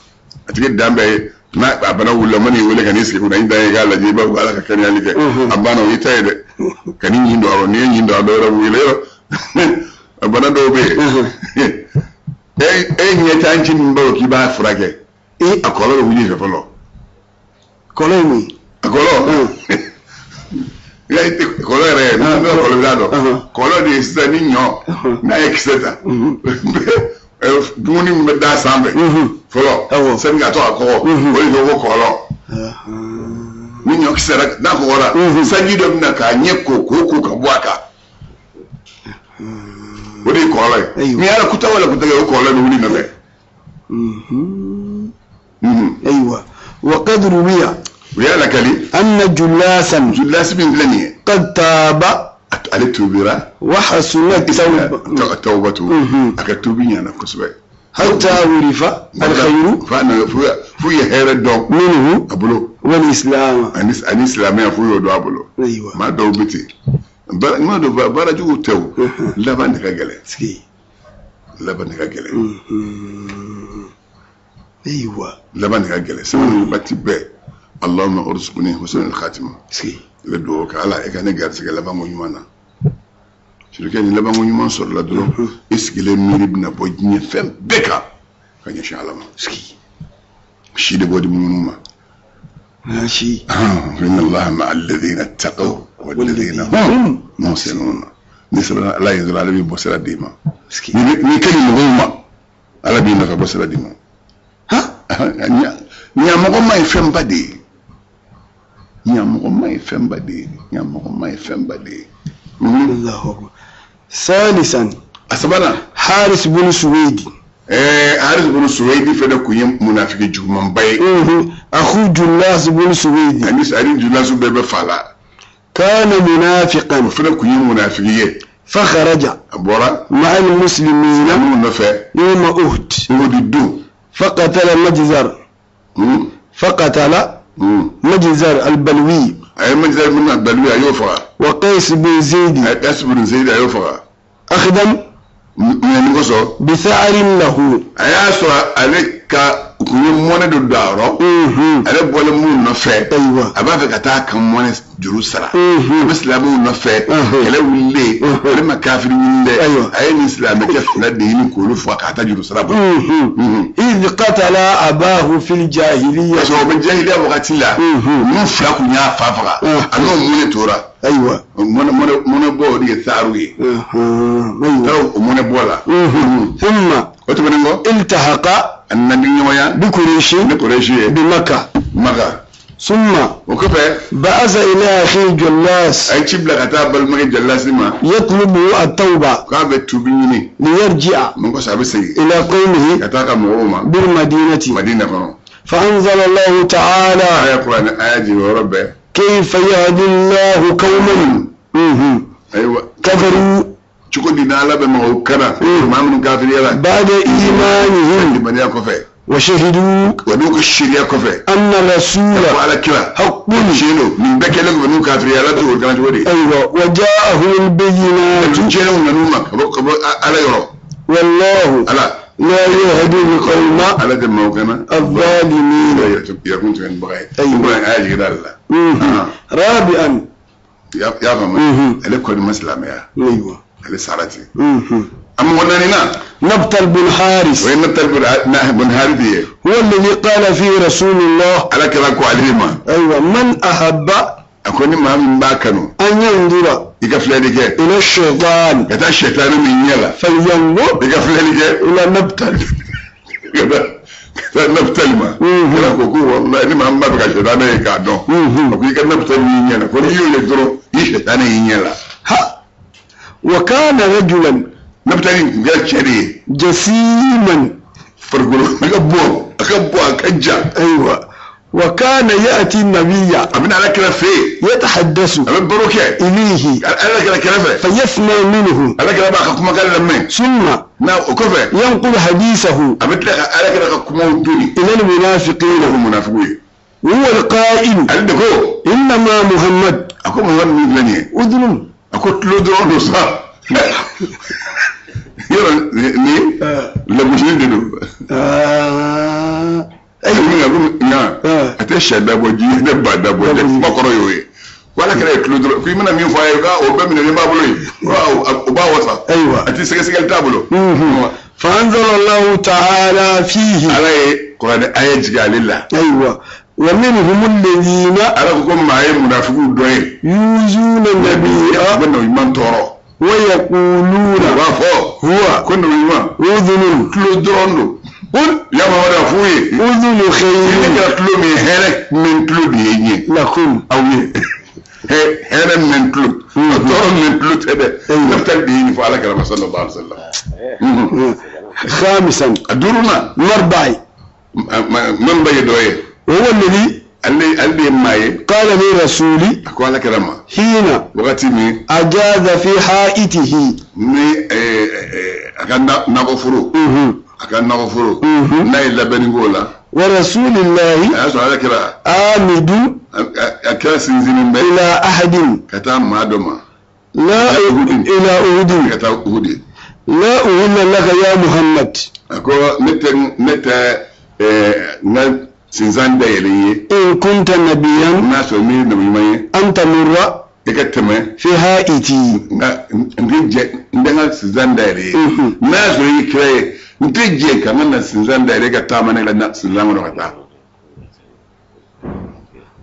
A tigi dan bɛɛ ye n'a a bana wulila man'i wele ka n'i sigi kunna i dan ye k'a lajɛ i b'a fɔ Ala ka kɛnɛyali kɛ. A banna o y'i ta ye dɛ. Ka n'i ɲin don a rɔ n'i ye ɲin don a dɔ wɛrɛ wuli yɔrɔ a bana dɔw bɛ yen. E ɲɛ t'an ci min b'a k'i b'a furakɛ. A kɔlɔlɔ bɛ wuli i fɛ fɔlɔ. Kɔlɔ ye mun ye? A kɔlɔlɔ. Kɔlɔ yɛrɛ n'a bɛ kɔlɔ bila dɔn. Kɔlɔ de ye sisan ni ɲɔ n'a ye kisɛ ta. Dumuni min bɛ da sanfɛ fɔlɔ sani ka to a kɔgɔ o de bɛ ko kɔlɔ. Ni ɲɔ kisɛra n'a kɔgɔra sanji dɔ bɛ na k'a ɲɛ ko k'o ko ka bɔ a kan. O de ye kɔlɔ ye. Ni ala kuta wala kuta o kɔlɔ bɛ wuli nɔfɛ. Ayiwa. Wa qad ruwiya. U y'a lakali. Anna julasan. Julasi min filɛ nin ye. Qad taaba. Ale tuubira. Wa hasunat tawbatu. A ka tuubi ɲɛna kosɛbɛ. حتى عرف الخير F'a nana f'u ye hɛrɛ dɔn منه a bolo والإسلام ani silamɛya f'u y'o dɔn a bolo. أيوة Maa dɔw bɛ ten. Baara maa dɔw baara jugu tɛ o. Laban de ka gɛlɛn. سكي Laban de ka gɛlɛn. أيوة Laban de ka gɛlɛn. Sabu waati bɛɛ Allahumma urzuqni husnal khatima. سكي I bɛ dugawu kɛ Ala i ka ne garisɛgɛ labanko ɲuman na. Surukɛ ni labanko ɲuman sɔrɔla dɔrɔn i sigilen miiri bɛna bɔ diɲɛ fɛn bɛɛ kan ka ɲɛsin Ala ma. سكي Si de b'o di minnu ma. ماشي إن الله مع الذين اتقوا والذين هم محسنون. Ni sera Ala ye dɔrɔn Ala b'i bɔ sira d'i ma. سكي N'i ka ɲi mɔgɔw ma Ala b'i nafa bɔ sira d'i ma. ها Ɲamɔgɔma ye fɛnba de ye. Ɲamɔgɔma ye fɛnba de ye. Ɲamɔgɔma ye fɛnba de ye. الله أكبر ثالثا A sabanan. حارس بن سويد Haris bin Suwaidi fɛnɛ kun ye munafiki jugumanba ye. أخو جلاس بن سويد Ani Julasu bɛɛ bɛ fa la. كان O منافقا fɛnɛ kun ye munafiki ye. فخرج A bɔra مع المسلمين minnu nɔfɛ يوم أهد Uhudi don. فقتل مجزر فقتل مجزر البلوي A ye Majidar bin Abdalwi a y'o faga. وقيس بن زيد A ye Qais bin Zayd a y'o faga. أخذا Minɛni kosɔn بثأر له a y'a sɔrɔ ale ka u kun ye mɔnɛ dɔ don a rɔ. Ale bɔlen minnu nɔfɛ. أيوة A b'a fɛ ka taa ka mɔnɛ juru sara. A bɛ silamɛw nɔfɛ. Kɛlɛ wulilen. Ale ma kafiri ɲini dɛ. Ayiwa. A ye nin silamɛkɛ fila de ɲini k'olu faga k'a ta juru sara bɔ. إذ قتل أباه في الجاهلية Parce que o bɛ jahiliya wagati la. Ninnu fila kun y'a fa faga. A n'o mɔnɛ tora. أيوة Mɔnɛ bɔ o de ye saaru ye. أيوة Taara o mɔnɛ bɔ la. ثم O tɛmɛnen kɔ. التحق A nana di ɲɔgɔnya بقريش ni Kurɛsi ye. بمكة Maka. ثم O kɔfɛ بعث إلى أخيه جلاس a ye ci bila ka taa balimakɛ Jalasi ma. يطلب التوبة K'a bɛ tubi ɲini. ليرجع Mun kosɔn a bɛ segin. إلى قومه Ka taa ka mɔgɔw ma. بالمدينة Madina kɔnɔ. فأنزل الله تعالى Aya kuranɛ aya jigin o yɔrɔ bɛɛ. كيف يهدي الله قوما Ayiwa كفروا cogo di n'Ala bɛ mɔgɔw kana. Maa minnu kafiriyala. بعد إيمانهم Limaniya kɔfɛ. وشهدوا Wa n'u ka seereya kɔfɛ. أن Ko الرسول Ala kira. حق Tiɲɛ don nin bɛɛ kɛlen kɔfɛ n'u kafiriyala Ala t'o kana cogo di. أيوة وجاءهم البينات Jɛnɛw nan'u ma ka bɔ Ala yɔrɔ. والله Ala لا يهدي القوم Ala tɛ maaw kana. الظالمين Yɛrɛkun tigɛbaga ye. Ayiwa. Kuranɛ aya jiginna ale la. رابعا I y'a faamu. Ale kɔni ma silamɛya. أيوة Ale sara ten. A mɔgɔ naaninan. نبتل بن حارس O ye Nabtal bun Harith ye. هو الذي قال فيه رسول الله Ala kira ko ale ma. أيوة من أحب A ko ni maa min b'a kanu. أن ينظر I ka filɛli kɛ. إلى الشيطان Ka taa sɛtanɛ min ɲɛ la. فلينظر I ka filɛli kɛ. إلى نبتل Ka taa Nabtal ma. Kira ko walayi ni maa min b'a fɛ ka sɛtanɛ ye k'a dɔn. A ko i ka Nabtal y'i ɲɛ la. Ko n'i y'o ye dɔrɔn i sɛtanɛ y'i ɲɛ la. ها وكان رجلا Nabtal in tun kɛra cɛ de ye. جسيما Farikolo a ka bon a ka bon a ka jan. أيوة وكان يأتي النبي A bɛna Ala kira fɛ yen. يتحدث A bɛ baro kɛ. إليه Ala kira kɛrɛfɛ. فيسمع منه Ala kira b'a ka kumakan lamɛn. ثم Na o kɔfɛ ينقل حديثه a bɛ tila ka Ala kira ka kumaw doni. إلى Ko المنافقين munafigiw ye. وهو القائل Ale de ko إنما محمد a ko Muhamadu min filɛ nin ye. أذن A ko tulo dɔrɔn don sa. Yɔrɔ nin lagosili de don. آه. Ayi ko nka a tɛ sɛ dabɔ ji ye ne ba dabɔ dɛ kuma kɔrɔ y'o ye. Ko Ala kira ye tulo dɔrɔn ko i mana min fɔ a ye k'a o bɛɛ minɛlen b'a bolo yen. O b'a wasa. أيوة A ti sɛgɛsɛgɛli t'a bolo. فأنزل الله تعالى فيه Ala ye kuranɛ aya jigin ale la. أيوة ومنهم الذين Ala ko ko maa ye munafigiw dɔ ye. يؤذون U النبي bɛ na ɲuman tɔɔrɔ. U ويقولون b'a fɔ هو ko na ɲuman أذن tulo dɔrɔn don. قل Ya Mamadu a f'u ye. أذن Ne خير kɛra tulo min ye hɛrɛ min tulo de ye n ye. لكم Aw ye. Hɛrɛ min tulo. Tɔɔrɔ min tulo tɛ dɛ. Nafitali de ye nin fɔ Ala kira ma sallallahu alaihi wa sallam. خامسا A duurunan مربعي man ba ye dɔ ye. وهو الذي Ale de ye maa ye. قال للرسول A ko Ala kira ma. حين Wagati min أجاز في حائطه ni a ka nakɔ foro. A ka nakɔforo n'a ye labɛnni k'o la. Wa rasulillahi. A y'a sɔrɔ ala kira. Amidu. A kira sinsinnen bɛ. Ila ahadin. Ka taa maa dɔ ma. La ila uhudin. Ka taa uhudi. La uhilla laka ya Muhammad. A ko ne tɛ n ka sinsan dayɛlɛ i ye. In kunta nabiyan. N'a sɔrɔ n'i ye nabi ɲuman ye. An tamurra. I ka tɛmɛ. Fi ha'iti. Nka n tɛ jɛ n tɛ n ka sinsan dayɛlɛ i ye. N'a y'a sɔrɔ i ye kira ye, n tɛ jɛ ka n ka na sinsan dayɛlɛ ka taama ne ka sinsan kɔnɔ ka taa.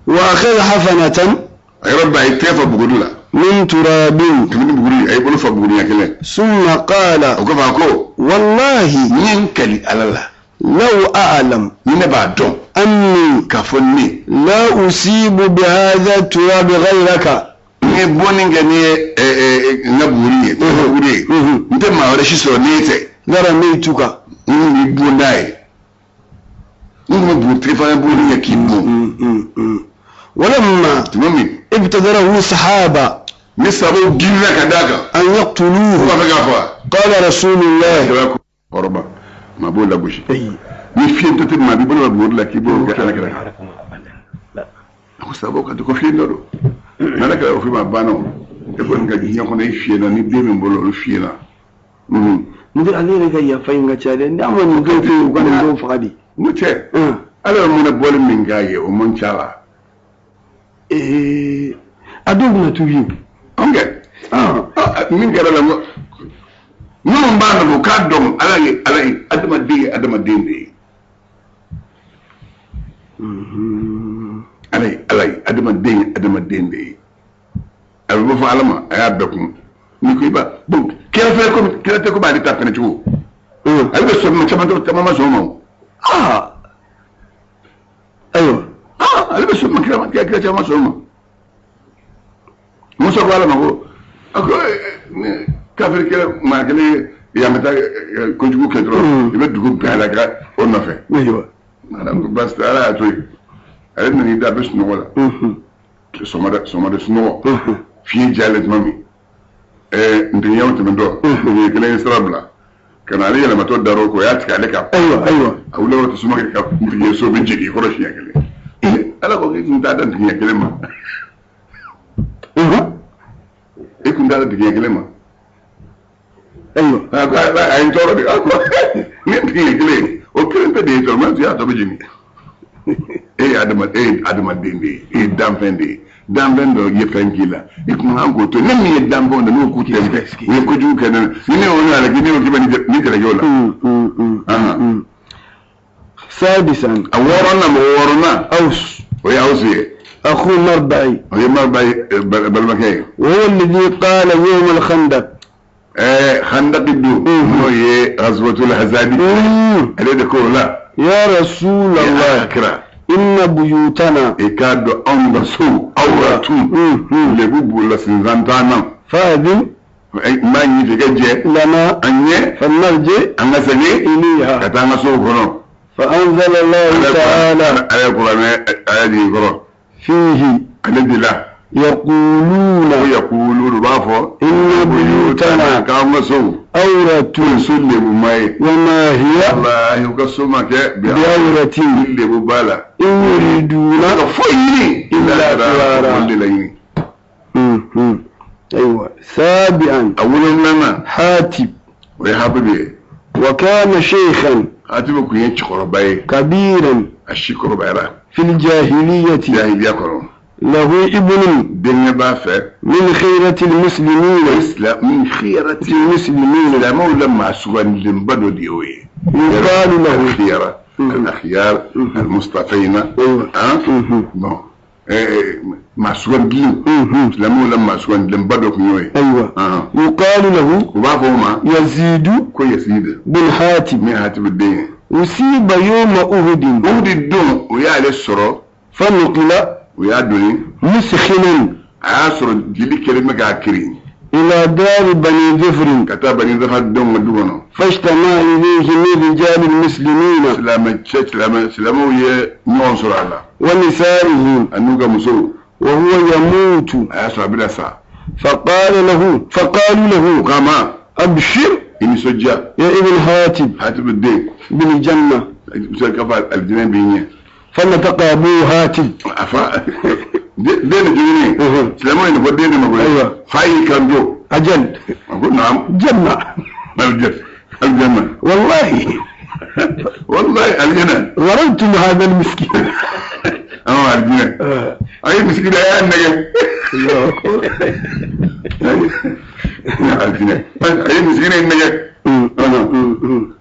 Wa akhadha hafanatan. A yɔrɔ bɛɛ a ye tɛgɛ fa buguri la. Min turabin. Kabini buguri a ye bolo fa buguri ɲɛ kelen. Summa qala. O kɔfɛ a ko. Wallahi. N ye n kali Ala la. Law a'lam. Ni ne b'a dɔn. Anni. K'a fɔ ne. La usibu bihadha turabi ghayraka. N ye bɔnni kɛ ni ye n ka buguri ye, n ka buguri ye. N tɛ maa wɛrɛ si sɔrɔ n'e tɛ. Laramaytuka. N b'i bon n'a ye. N tun bɛ buguri tɛgɛ fana buguri kɛ k'i bon. Walamma. Tuma min. Ibtadarahu sahaba. Ni sabaw girinna ka d'a kan. An yaqtuluhu. Ko b'a fɛ k'a faga. Qala rasulullah. Kɔrɔba maa b'o lagosi. Ni fiyentɔ tɛ maa b'i bolo bɛ buguri la k'i bolo kɛ ala kira kan. A ko sabaw ka ko fiyentɔ don. N'ala kɛra o f'i ma banna o. E kɔni ka diɲɛ kɔnɔ i fiyɛna ni den min bolo olu fiyɛna. N tɛ ale yɛrɛ ka yafa in ka ca dɛ, n'a ma nin dɔw to yen u ka nin dɔw faga de. N'o tɛ. Ala ye mun bɔli min k'a ye o man ca la. A dɔw bɛna tuubi. Ok. Min kɛra la minnu b'a nɔfɛ u k'a dɔn ala ye ala ye adamaden ye adamaden de ye. Ala ye ala ye adamaden ye adamaden de ye. A bɛ fɔ ala ma a y'a bɛɛ kun n'i ko i b'a bon kira fɛnɛ komi kira tɛ komi ale ta fɛnɛ cogo. Ale bɛ sɔn ma caman caman ma sɔn o ma o. Ayiwa. Ale bɛ sɔn ma kira caman ma sɔn o ma. Musa ko ala ma ko a ko kafiri kɛlɛ maa kelen yan bɛ taa kojugu kɛ dɔrɔn i bɛ dugu bɛɛ la ka o nɔfɛ. Ayiwa. Ala ko baasi tɛ ala y'a to yen. Ale nana i da a bɛ sunɔgɔ la. Sɔgɔmada sunɔgɔ. Fiɲɛ jalen tuma min. Ntigiɲɛw tɛmɛntɔ. Ntigiɲɛ kelen ye sira bila. Ka na ale yɛlɛmatɔ dar'o kɔ o y'a tigɛ ale kan. Ayiwa ayiwa. A wulila o tasuma kɛ ka ntigiɲɛ so bɛ jigin i kɔrɔ siɲɛ kelen. Ala ko k'i kun t'a da ntigiɲɛ kelen ma. I kun t'a da ntigiɲɛ kelen ma. Ayiwa. A ko a ye n tɔɔrɔ de. A ko ni ntigiɲɛ kelen o kelen pe de ye tɔɔrɔ mɛ tun y'a tɔ bɛ jeni. E ye adamaden de ye, e ye danfɛn de ye. Danfɛn dɔ ye fɛn k'i la, i kun kan k'o to ne min ye danfɛnw de n'o k'u tɛ u ye kojugu kɛ ne na ni ne y'o ɲɔgɔn kɛ ne y'o k'i bɛ ni jalaki o la. Sadisan. A wɔɔrɔnan mɔgɔ wɔɔrɔnan. Aws. O ye Awsu ye. Akhu Marba'i. O ye Marba'i balimakɛ ye. Wa huwa alladhi qala yawm al-khandaq. Khandaq don n'o ye Ghazwatul Ahzabi. Ale de ko o la. Ya Rasulallah. Ya kira. Inna buyutana. I k'a dɔn anw ka so awratun. Lebu b'u la sinsan t'an na. Fa'adhin. N b'a ɲini fɛ i ka jɛ. Lana. An ɲɛ. Fanarji. An ka segin. Ilayha. Ka taa an ka sow kɔnɔ. Fa anzala Allahu ta'ala. Ala ye kuranɛ aya jigin kɔrɔ. Fihi. Ale de la. Yaquluna. Ko yaquluna u b'a fɔ. Inna buyutana. K'an ka sow. Awratun. So lebu ma ye. Wa ma hiya. Walahi u ka so ma kɛ. Bi awratin. Ni lebu b'a la. In yuriduna. Ka foyi ɲini. Illa firara. Olu de la ɲini. Ayiwa. Sabi'an. A wolonwulanan. Hatib. O ye Hatibu ye. Wa kana shaykhan. Hatibu kun ye cɛkɔrɔba ye. Kabiran. A si kɔrɔbayara. Fil jahiliyati. Jahiliya kɔnɔ. Lahu ibnun. Denkɛ b'a fɛ. Min khirati al-muslimina. Min khirati al-muslimina. Silamɛw la maa sugandilenba dɔ de y'o ye. Yuqalu lahu. Al-khiyara. Al-akhyar. Al-mustafina. Bon. Maa sugandilenw. Silamɛw la maa sugandilenba dɔ tun y'o ye. Ayiwa. Yuqalu lahu. U b'a fɔ o ma. Yazidu. Ko Yazidu. Bin Hatib. Min Hatibu den ye. Usiba yawma Uhudin. Uhudi don o y'ale sɔrɔ. Fanuqila. O y'a doni. Muskhinan. A y'a sɔrɔ jeli kɛlen bɛ k'a kirin. Ila dari Bani Zufrin. Ka taa Bani Zufar denw ka du kɔnɔ. Fajtama ilayhi min rijali muslimina. Silamɛw ye ɲɔgɔn sɔrɔ a la. Wa nisaihim. A n'u ka musow. Wa huwa yamutu. A y'a sɔrɔ a bɛna sa. Faqalu lahu. U k'a ma. Abshir. I nisɔndiya. يا ابن حاتب Hatibu den. بالجنة. I bɛ se k'a fɔ alijinɛ b'i ɲɛ. فنطق أبو حاتب. A fa den de joginen. Silamɛw ye nin fɔ den de ma koyi. Ayiwa. Fa y'i kanto. أجل. A ko naam. جنة. Alijana. Alijana. والله Wallahi alijana. ظلمتم هذا المسكين. Awɔ alijinɛ. آه. A ye misikina a y'a nɛgɛ. الله أكبر. Alijinɛ. A ye misikina in nɛgɛ.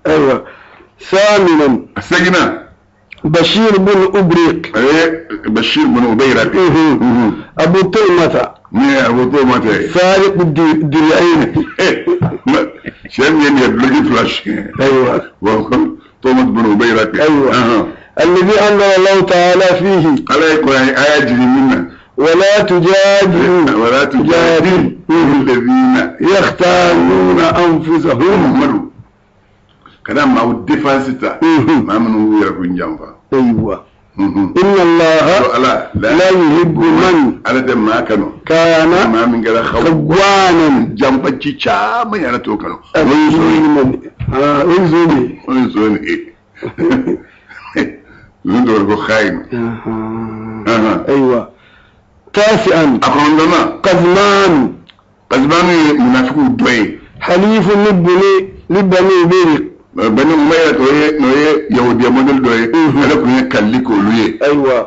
أيوة. ثامنا A seginna. بشير بن أبريق. A ye Bashir bin Ubayra. أبو طلمة Ni ye Abu Toma ta ye. سارق الدرعين. Cɛ min ye nin ye duloki fila siɲɛ. أيوة. Toma bin Ubayra. أيوة. الذي أنزل الله تعالى فيه Ala ye kuran aya jigin min na. ولا تجادلوا Wala tujadil alladhina يختارون أنفسهم. Muhammadu. Kana maaw défense ta. Maa minnu b'u yɛrɛ kun janfa. أيوة. إن الله Ko Ala لا يحب من Ala tɛ maa kanu. كان Maa min kɛra xaw خوانا janfa ci caman yɛrɛ t'o kanu. أثيما. آه، انزلي. O ye zon ye. Zon dɔw ko xayin. آها. أيوة. تاسعا A kɔnɔntɔnnan. قزمان Kasibanu ye munafikiw dɔ ye. حليف لبني برق. Bani Umayya o ye n'o ye yahudiya modèle dɔ ye. Ale tun ye kalili k'olu ye. أيوة.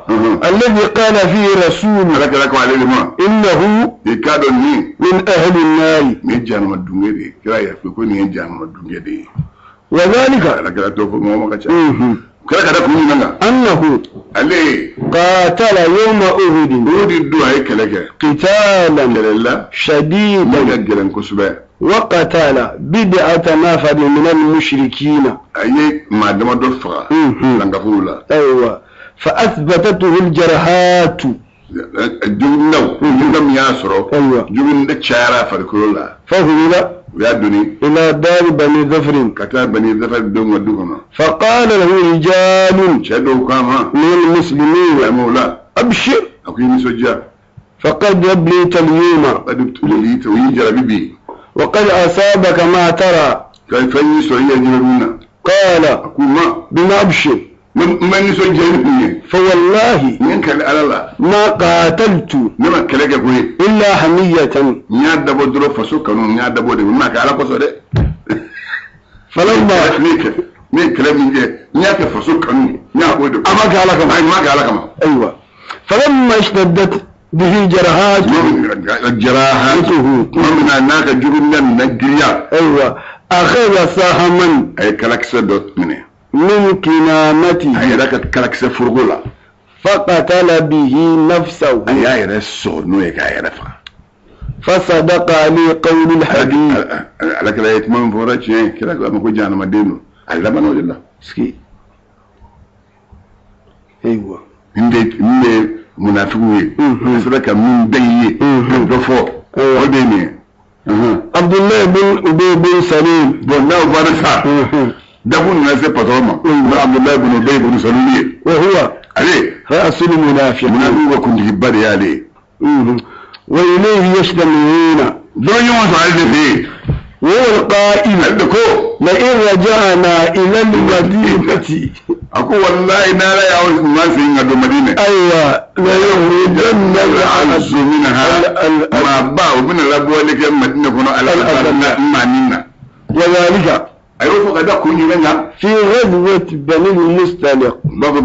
الذي قال فيه رسول Ala kɛra ko ale de ma. إنه I k'a dɔn nin من أهل النار. nin ye jahanama dunge de ye. Kira y'a fɔ ko nin ye jahanama dunge de ye. وذلك Ala kɛra t'o fɔ mɔgɔ ma ka ca. Kira ka da kun jumɛn kan? أنه Ale ye قاتل يوم أحد o de don a ye kɛlɛ kɛ. قتالا Kɛlɛ la min شديدا ka gɛlɛn kosɛbɛ. وقتل بضعة نفر من المشركين. A ye maa damadɔ faga. Lankafow la. أيوة. فأثبتته الجرحات. Jogindaw. Joginda min y'a sɔrɔ. أيوة. Joginda cayara a farikolo la. فهل U y'a doni إلى دار بني ظفر. ka taa Bani Zafar denw ka du kɔnɔ. فقال له رجال Cɛ dɔw k'a ma. من المسلمين Silamɛw la. أبشر A ko i nisɔndiya. فقد أبليت اليوم Kadi tulili o y'i jarabi bi. وقد أصابك ما ترى. Ka fɛn y'i sɔrɔ i yɛrɛ ɲɛ bɛ min na. قال A k'u ma. بما أبشر؟ N bɛ nisɔndiya ni kun ye. فوالله N ye n kali Ala la. ما قاتلت Ne ma kɛlɛ kɛ koyi. إلا حمية. N y'a dabɔ dɔrɔn faso kanu n y'a dabɔ de n m'a kɛ Ala kosɔn dɛ. فلما Ne ye kɛ ne ye kɛlɛ min kɛ n y'a kɛ faso kanu n y'a k'o de. A ma kɛ Ala kama. Ayi n m'a kɛ Ala kama. أيوة. فلما اشتدت به جرحاته Jaraha. Tuma min na n'a ka jugu nana girinya. أيوة. أخذ سهما A ye kalakisɛ dɔ minɛ. من A كنانته yɛrɛ ka kalakisɛ foroko la. فقتل به A نفسه y'a yɛrɛ sɔgɔ n'o ye k'a yɛrɛ faga. فصدق عليه قول الحديث. Ala kɛra ye kuma min fɔra tiɲɛ ye kira ko a ma ko jahanamaden don a labanna o de la. أيوة. Nin de ye munafigiw ye. A sera ka min bɛn i ye. Ka dɔ fɔ o de ye nin ye. عبد الله بن أبي بن سلول. Bon n'aw bɔra sa. Dakun nana se patɔrɔn ma. O ye Abudulayi bin Ubayi bin Salulu ye. وهو Ale رأس المنافقين. munafigiw ka kuntigiba de y'ale ye. وإليه يجتمعون. Dɔ ɲɔgɔn sɔrɔ ale de fɛ yen. وهو القائل Ale de ko. لئن رجعنا إلى المدينة A ko walayi n'Ala y'aw ɲuman segin ka don Madinɛ. أيوة ليخرجن Al'azu minha maa ba u bɛna labɔli kɛ Madinɛ kɔnɔ ala ka maa nin na. وذلك A y'o fɔ ka da kun jumɛn kan? في غزوة بني المصطلق. U b'a fɔ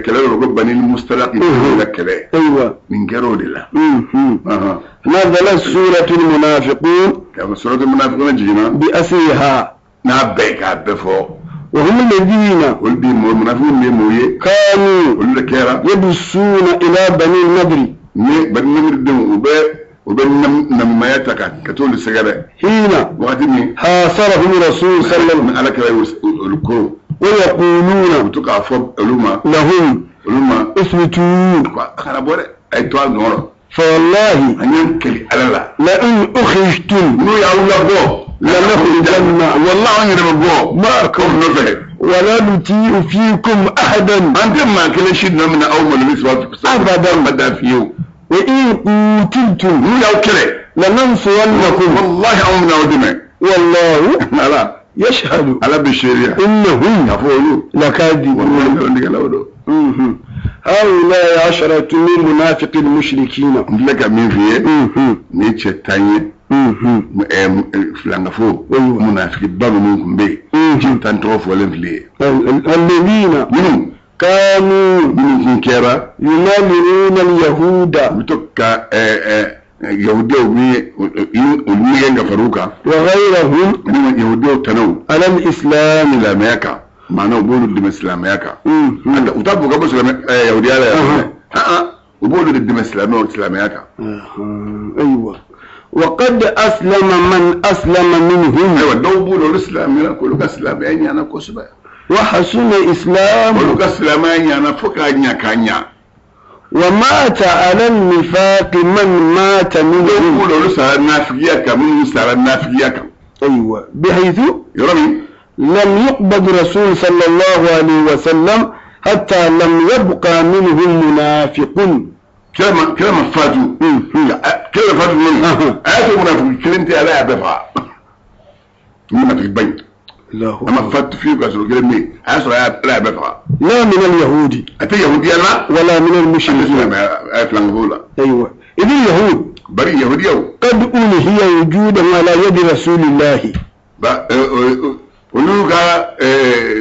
kɛlɛ dɔ ko Bani Mustalaq la kɛlɛ. أيوة. Nin kɛra o de la. نزلت سورة المنافقون K'a fɔ suratul munafiquna jiginna بأسرها. n'a bɛɛ k'a bɛɛ fɔ. وهم الذين Olu de ye mɔgɔ munafiqun de ye mɔgɔw ye. كانوا Olu de kɛra يدسون إلى بني النضر ni Bani Namir denw u bɛ namaya ta ka t'olu sɛgɛrɛ. حين Wagati min حاصرهم الرسول صلى الله عليه وسلم ni Ala kɛra olu koro ويقولون u to k'a fɔ olu ma لهم olu ma اثبتوا ko a kana bɔ dɛ a ye to a nɔ rɔ. فوالله An y'an kali Ala la. لئن أخرجتم N'u y'aw labɔ لنخرجن walahi an yɛrɛ bɛ bɔ معكم aw nɔfɛ. ولا نطيع فيكم أحدا An tɛ maa kelen si nɔ minɛ aw malo ni saba أبدا abada fiyewu. وإن قتلتم N'u y'aw kɛlɛ لننصرنكم walahi anw bɛna aw dɛmɛ. Wallahu Ala yashhadu Ala bɛ seereya innahum k'a fɔ olu lakadibun. Wallahi nkalontigɛlaw don. هؤلاء عشرة من منافق المشركين. N filɛ ka min f'i ye, nin ye cɛ 10 ye, filankafo munafikiba minnu tun bɛ yen, cɛ 10 tɔgɔ fɔlen filɛ ye. الذين Minnu كانوا minnu tun kɛra ينادون اليهود u bɛ to ka yahudiyaw bɛ olu nɛgɛn ka far'u kan وغيرهم ani yahudiyaw tanaw على الإسلام. Silamɛya kan, maanaw u b'olu dɛmɛ silamɛya kan. U t'a fɔ ka bɔ silamɛ yahudiya la yan, u b'olu de dɛmɛ silamɛw silamɛya kan. أيوة، وقد أسلم من أسلم منهم. Ayiwa, dɔw b'u la, olu silamɛya, k'olu ka silamɛya ɲana kosɛbɛ. وحسن إسلام. Olu ka silamɛya ɲana fo k'a ɲa k'a ɲa. ومات على النفاق من مات Dɔw منهم. b'u la, olu sara nafigiya kan, minnu sara nafigiya kan. أيوة، بحيث Yɔrɔ min لم يقبض رسول صلى الله عليه وسلم حتى لم يبقى منهم منافق. Kira ma fatu, kira ma fatu ninnu, a y'a to munafiki kelen tɛ, Ala y'a bɛɛ faga, munafiki ba in. الله A ma fatu fiyewu ka sɔrɔ kelen bɛ yen, a y'a sɔrɔ Ala y'a bɛɛ faga. لا من اليهود A tɛ yahudiya la ولا من a tɛ المشركين. silamɛya, a ye filankafo la. أيوة، إذ اليهود Bari yahudiyaw قد أنهي وجودهم على يد رسول الله. Ba olu ka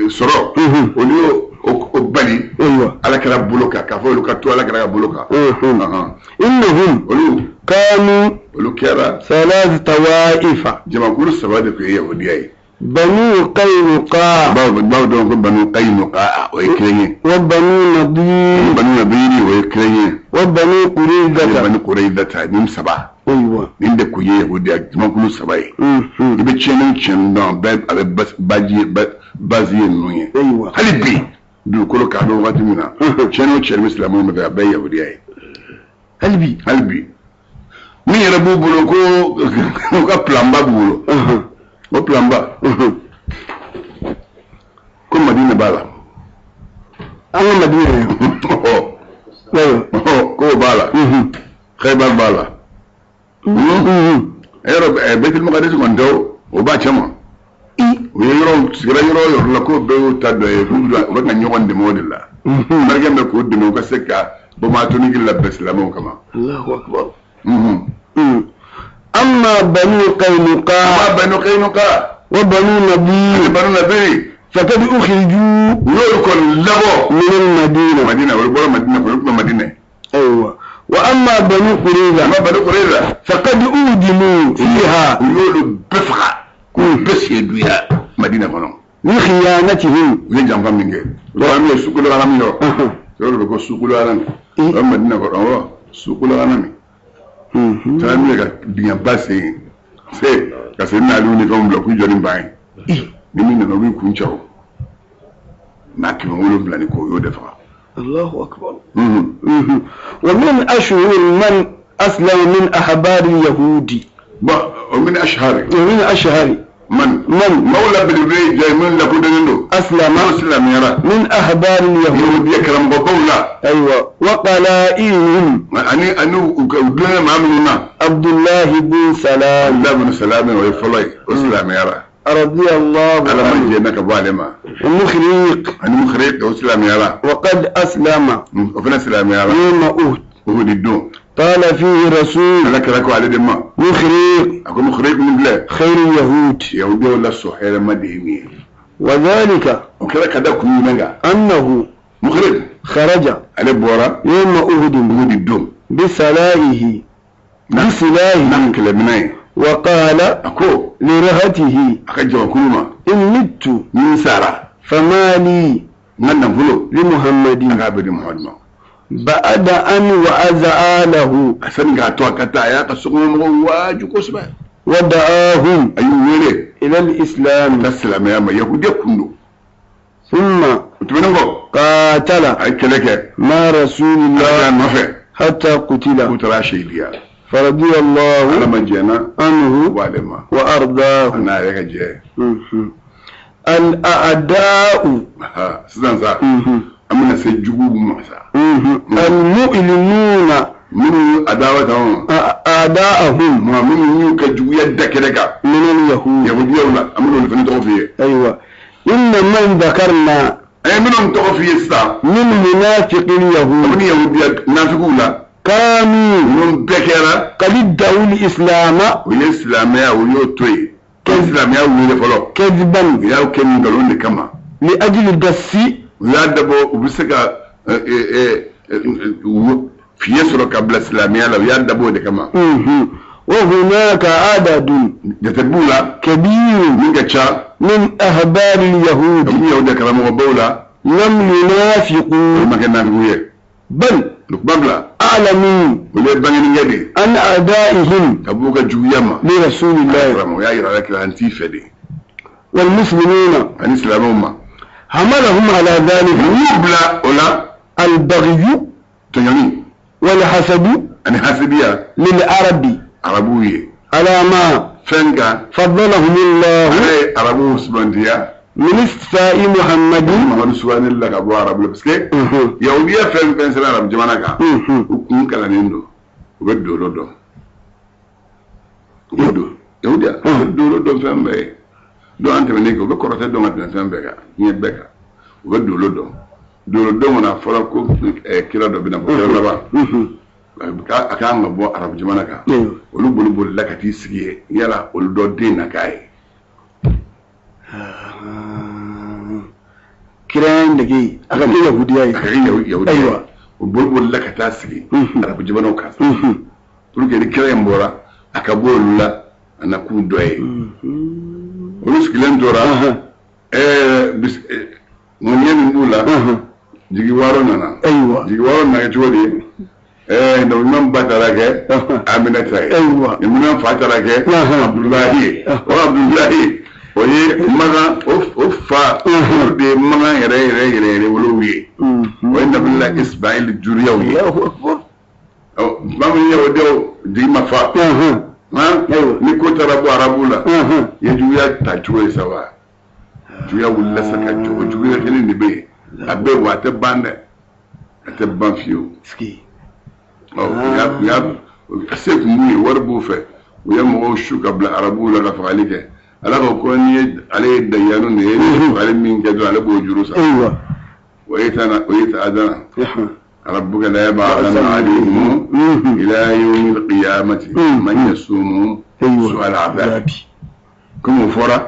sɔrɔ, olu y'o o bali أيوة Ala kɛra bolo kan, k'a fɔ olu ka to Ala kɛra ka bolo kan. إنهم Olu كانوا olu kɛra ثلاث طوائف. Jamakulu saba de tun ye yahudiya ye. بنو قينقاع. Bawo dɔn ko Banu Qaynuqa, o ye kelen ye. وبنو نضير. Banu Nadiri, o ye kelen ye. وبنو ani قريظة. Banu Qurayza, nin saba أيوة nin de kun ye yahudiya jamakulu saba ye. I bɛ tiɲɛni tiɲɛni dɔn bɛɛ, a bɛ baji bazi ye ninnu ye. أيوة Hali bi dugukolo k'a bɛ wagati min na, tiɲɛni o tiɲɛni bɛ silamɛw nɔfɛ, a bɛɛ ye yahudiya ye. هل بي Hali bi min yɛrɛ b'u bolo ko u ka planba b'u bolo, o planba ko Madina b'a la. أنا مدينة. أيوة. K'o b'a la, Khaybar b'a la, yɔrɔ Baitul Maqdis kɔni tɛ, o b'a cɛ ma. U ye yɔrɔ sigira yɔrɔ o yɔrɔ la, k'o bɛɛ y'u ta dɔ ye, k'u bɛ ka ɲɔgɔn dɛmɛ o de la. Américain bɛ k'u dɛmɛ u ka se ka bombe atomique labɛn silamɛw kama. الله أكبر. أما بنو قينقاع Amma Banu Qaynuqa وبنو ani نضير Banu Nadiri فقد أخرجوا u y'olu kɔni labɔ من المدينة. Madina, olu bɔra Madina, olu tun bɛ Madina. أيوة، وأما بنو قريظة Amma Banu Qurayza فقد أودموا فيها u y'olu bɛɛ faga k'u bɛɛ seduya Madina kɔnɔ. لخيانتهم. U ye janfa min kɛ, u b'a min ye sukolo alami yɔrɔ, yɔrɔ de ko sukolo alami, o bɛ Madina kɔnɔ, awɔ, sukolo alami taara min ye ka dingɛba sen se ka se n'aliw ni fɛnw bila k'u jɔ ni ban ye, ni min nana u b'i kun cɛ, o maa 700 ni kɔ, u y'o de faga. الله أكبر. ومن أشهر من أسلم من أحبار اليهود. Bon, o min ashhari ومن أشهر man من mawla belebele jɛ min lakodɔnnen don أسلم n'o silamɛyara من أحبار اليهود yahudiya karamɔgɔbaw la أيوة، وقلائلهم ani u ka u dulonnen maa minnu na. عبد الله بن سلام. Abdulayi bin Salami, o ye fɔlɔ ye, o silamɛyara. رضي الله Ala ma عنه. jɛnna ka bɔ ale ma. ومخريق. Ani Mukhriq, o silamɛyara. وقد أسلم O fana silamɛyara يوم أهد. Uhudi don. قال فيه رسول Ala kɛra ko ale de ma مخريق a ko Mukhriq min filɛ خير اليهود. yahudiyaw la sɔn hɛrɛma de ye min ye. وذلك O kɛra ka da kun jumɛn kan? أنه Mukhriq خرج ale bɔra يوم أهد Uhudi don بسلائه n'a بسلاحه kɛlɛminɛ ye. وقال A ko لرهته a ka jamakulu ma إن مت ni n sara فما لي n ka nafolo لمحمد a k'a bɛ di Muhamadu ma. بعد أن وعز آله. A sani k'a to a ka taa, a y'a ka sokɔnɔmɔgɔw waaju kosɛbɛ. ودعاهم A y'u wele إلى الإسلام. ka silamɛya ma, yahudiya kun don. ثم O tɛmɛnen kɔ قاتل a ye kɛlɛ kɛ مع رسول Ala الله k'a nɔfɛ حتى قتل. k'u taara seyidiya. فرضي الله Ala ma jɛnna عنه bɔ ale ma وأرضاه. a n'a yɛrɛ ka jɛ. الأعداء Aha, sisan sa an bɛna se juguw ma sa. المؤلمون Minnu adawatahum. أعداءهم. Maa minnu y'u ka juguya da kɛnɛ kan. من اليهود. Yahudiyaw la, an bɛna olu fana tɔgɔ f'i ye. أيوة، إن من ذكرنا An ye minnu tɔgɔ f'i ye sisan, من منافق اليهود kabini yahudiya nafigiw la, كانوا ninnu bɛɛ kɛra قد ادعوا الإسلام u ye silamɛya, u y'o to yen, u ye silamɛya wele fɔlɔ, كذبا u y'a kɛ nkalon de kama. لأجل الدس U y'a dabɔ u bɛ se ka fiɲɛ sɔrɔ ka bila silamɛya la, u y'a dabɔ o de kama. وهناك عدد Jate b'u la كبير min ka ca من أحبار اليهود kabini yahudiya karamɔgɔbaw la لم olu ينافقوا ma kɛ nafigiw ye. بل O kuma bila, أعلموا olu ye bangenikɛ de ye عن أعدائهم ka b'u ka juguya ma. لرسول الله Karamɔgɔ y'a yira ala kira an t'i fɛ de والمسلمين. Ani silamɛw ma. حملهم على ذلك U y'u bila o la البغي tɔɲɔni والحسد ani hasidiya للعرب arabuw ye على ما fɛn kan فضلهم الله ala ye arabuw sugandiya من استفاء محمد. Mamadu sugandili la ka bɔ arabu la, parce que yahudiya fɛn fɛn sera arabu jamana kan, u kun kalannen don, u bɛ dolo dɔn, u bɛ don yahudiya u bɛ dolo dɔn fɛn bɛɛ ye donc an tɛmɛnen kan, u bɛ kɔrɔtɛ dɔn ka tɛmɛ fɛn bɛɛ kan, diɲɛ bɛɛ kan. U bɛ dolo dɔn, dolo dɔn kɔnɔ a fɔra ko kira dɔ bɛna bɔ, kira laban, a kan ka bɔ arabu jamana kan. Olu boli bolila ka t'i sigi yen, yala olu dɔ den na k'a ye. Kira nege a ka kɛ yahudiya ye. A ka kɛ yahudiya ye. Ayiwa. U boli bolila ka taa sigi arabu jamanaw kan pour que ni kira in bɔra, a ka bɔ olu la, a na k'u dɔ ye. Olu sigilen tora, ŋaniya min b'u la, jigi waaro nana. Ayiwa. Jigi waaro nana kɛ cogo di? Nabi ɲuman ba taara kɛ Aminata ye. Ayiwa. Nabi ɲuman fa taara kɛ Abudulayi ye. O Abudulayi o ye Makan, o fa o de ye Makan yɛrɛ yɛrɛ yɛrɛ yɛrɛ wolow ye. O ye Nabila Ismail juriyaw ye. Allahu akbar. Ɔ, maa min yahudiyaw jigi ma fa han, ni ko taara bɔ arabu la, i ye juguya ta cogo ye sa wa, juguya wulila sa ka jɔ. O juguya kelen de bɛ yen, a bɛ wa a tɛ ban dɛ, a tɛ ban fiyewu. Sigi. Ɔ, u y'a se kun b'u ye, wari b'u fɛ, u ye mɔgɔw su ka bila arabuw la ka fagali kɛ. Ala ko ko n'i ye ale ye dayanu de ye, n'i ye fagali min kɛ dɔrɔn, ale b'o juru sara. Ayiwa. O ye tana, o ye ta'adana rabbuka la yab'athanna alayhim ila yawmi al-qiyamati man yasumuhum su'al 'adhab. Comme o fɔra,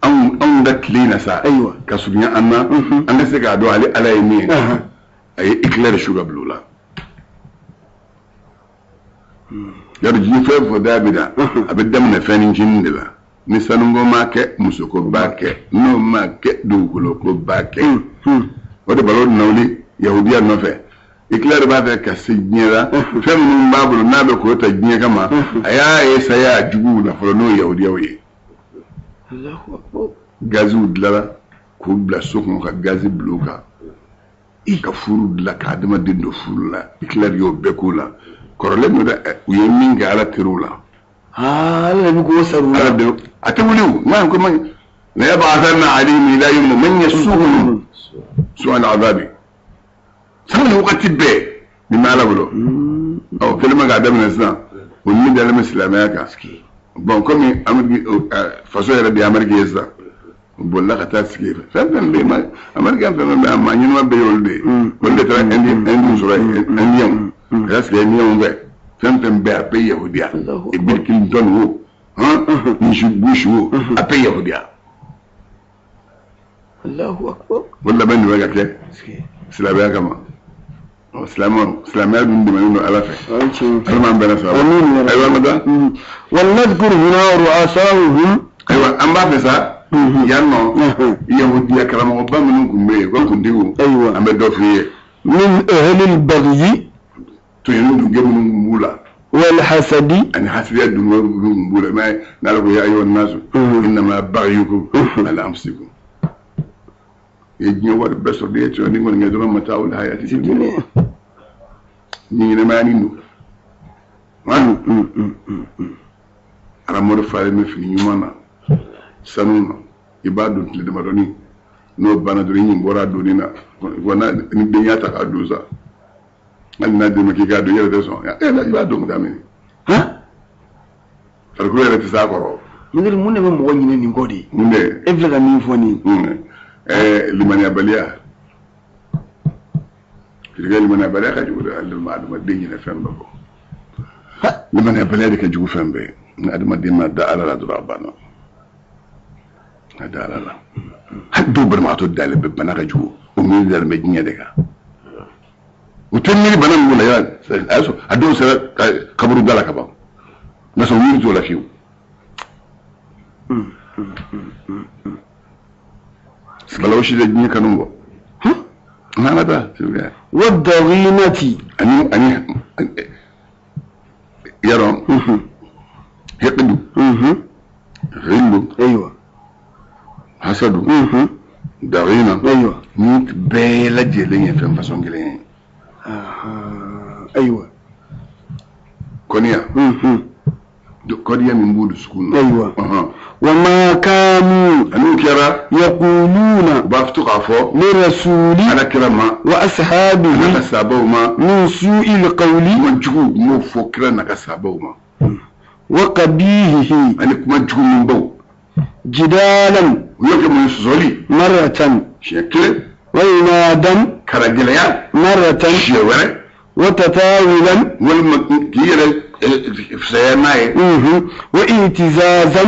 anw ka tile in na sa, Ayiwa. ka surunya an na, an ka se k'a dɔn ale ala ye min ye, a ye éclair su ka bila o la. Yari diɲɛ fɛn fɛn da bɛ na, a bɛ daminɛ fɛn ncinin de la. Ni sanuko ma kɛ, musoko b'a kɛ, n'o ma kɛ, dugukolo ko b'a kɛ. O de balo nana wuli yahudiya nɔfɛ. Éclair b'a fɛ ka se diɲɛ la, fɛn minnu b'a bolo n'a bɛ k'o ta diɲɛ kama, a y'a essayer a juguw la fɔlɔ, n'o ye yahudiyaw ye. Allahu akbar. Gaziw dilara k'u bila so kɔnɔ, ka gazi bila u kan, ka furu dilan ka adamaden don furu la. Hitler y'o bɛɛ k'u la. Kɔrɔlen don dɛ, u ye min kɛ ala teriw la. Ala de bɛ k'o sar'u la. Ala de a tɛ wuli o n'a ko man la yab'athanna alayhim ila yawmi man yasuhum su'al azabi sani wagati bɛɛ nin bɛ ala bolo. Ɔ, kɛlen bɛ k'a daminɛ sisan, o min dalen bɛ silamɛya kan. Bon, komi Amérique faso yɛrɛ de ye Amérique ye sisan, u bolila ka taa sigi fɛn fɛn bɛ yen, Amérique fɛn fɛn bɛ yen, a maa ɲɛnama bɛɛ ye olu de ye. Olu de taara Inde sɔrɔ yen, Indiyɛnw ka taa sigi Indiyɛnw fɛ. Fɛn fɛn bɛ yen, a bɛɛ ye yahudiya. Bill Clinton wo han, Bush, Bush wo, a bɛɛ ye yahudiya. Allahu akbar. O labɛn de bɛ ka kɛ silamɛya kama. Ɔ, silamɛw, silamɛya dun dɛmɛnen don ala fɛ. Ala m'an bɛɛ la saba. Amin ya Rabbi. Ayiwa, an bɛ taa. ولنذكر هنا رؤساؤهم. Ayiwa, an b'a fɛ sa yan nɔ, yahudiya karamɔgɔba minnu tun bɛ yen, u ka kuntigiw, Ayiwa. an bɛ dɔ f'i ye. من أهل البغي Tɔɲɔni dunge minnu tun b'u la والحسد ani hasidiya dunge minnu tun b'u la, mais n'ala ko ya ayyuhan nasu innama baghayukum ala anfusikum. I ye diɲɛ wari bɛɛ sɔrɔ, n'i ye tɔɲɔni kɔni kɛ dɔrɔn, mata'ul hayati dunya, ni ɲɛnɛmayani don han. Aramɔri falen bɛ fini ɲuman na, sanu na, i b'a don tile damadɔni, n'o banna dɔrɔn, i ɲin bɔra a donni na wa, ni den y'a ta k'a don sa. Hali n'a d'i ma k'i k'a dun, i yɛrɛ tɛ sɔn. E i b'a dun ka taa min? Farikolo yɛrɛ tɛ s'a kɔrɔ. Mudiri, mun de bɛ mɔgɔ ɲini nin kɔ de? Mun de? E filɛ ka min fɔ nin. Limaniyabaliya. Terikɛ, limaniyabaliya ka jugu dɛ. Adamaden ɲinɛ fɛn bɛɛ kɔ. Limaniyabaliya de ka jugu fɛn bɛɛ ye. Ni adamaden ma da Ala la dɔrɔn, a banna. A da Ala la. Hali dɔw banabagatɔ dalen bɛ, bana ka jugu, o miiri dalen bɛ diɲɛ de kan. U tɛ miiri bana min la, a y'a sɔrɔ a dɔw sera kaburu da la ka ban, nka sɔrɔ miiri t'o la fiyewu. Balawu si tɛ diɲɛ kanu bɔ. N'an ka taa, s'il vous plaît. والضغينة. Ani yarɔ, hiqdu, ghillu, hasadu, daghina, ni bɛɛ lajɛlen ye fɛn fasɔn kelen ye. Kɔniya, kɔniya min b'u dusukun na. وما كانوا Ani kɛra يقولون u b'a to k'a fɔ للرسول ala kira ma ala وأصحابه ka sabaw ma من سوء القول kuma jugu, u m'o fɔ kira n'a ka sabaw ma وقبيحه ani kuma jugu min baw جدالا u y'o kɛ mun ye? Sɔsɔli مرة siɲɛ kelen, وعنادا karagɛlɛya مرة siɲɛ wɛrɛ, وتطاولا walima k'i yɛrɛ fisaya n'a ye واعتزازا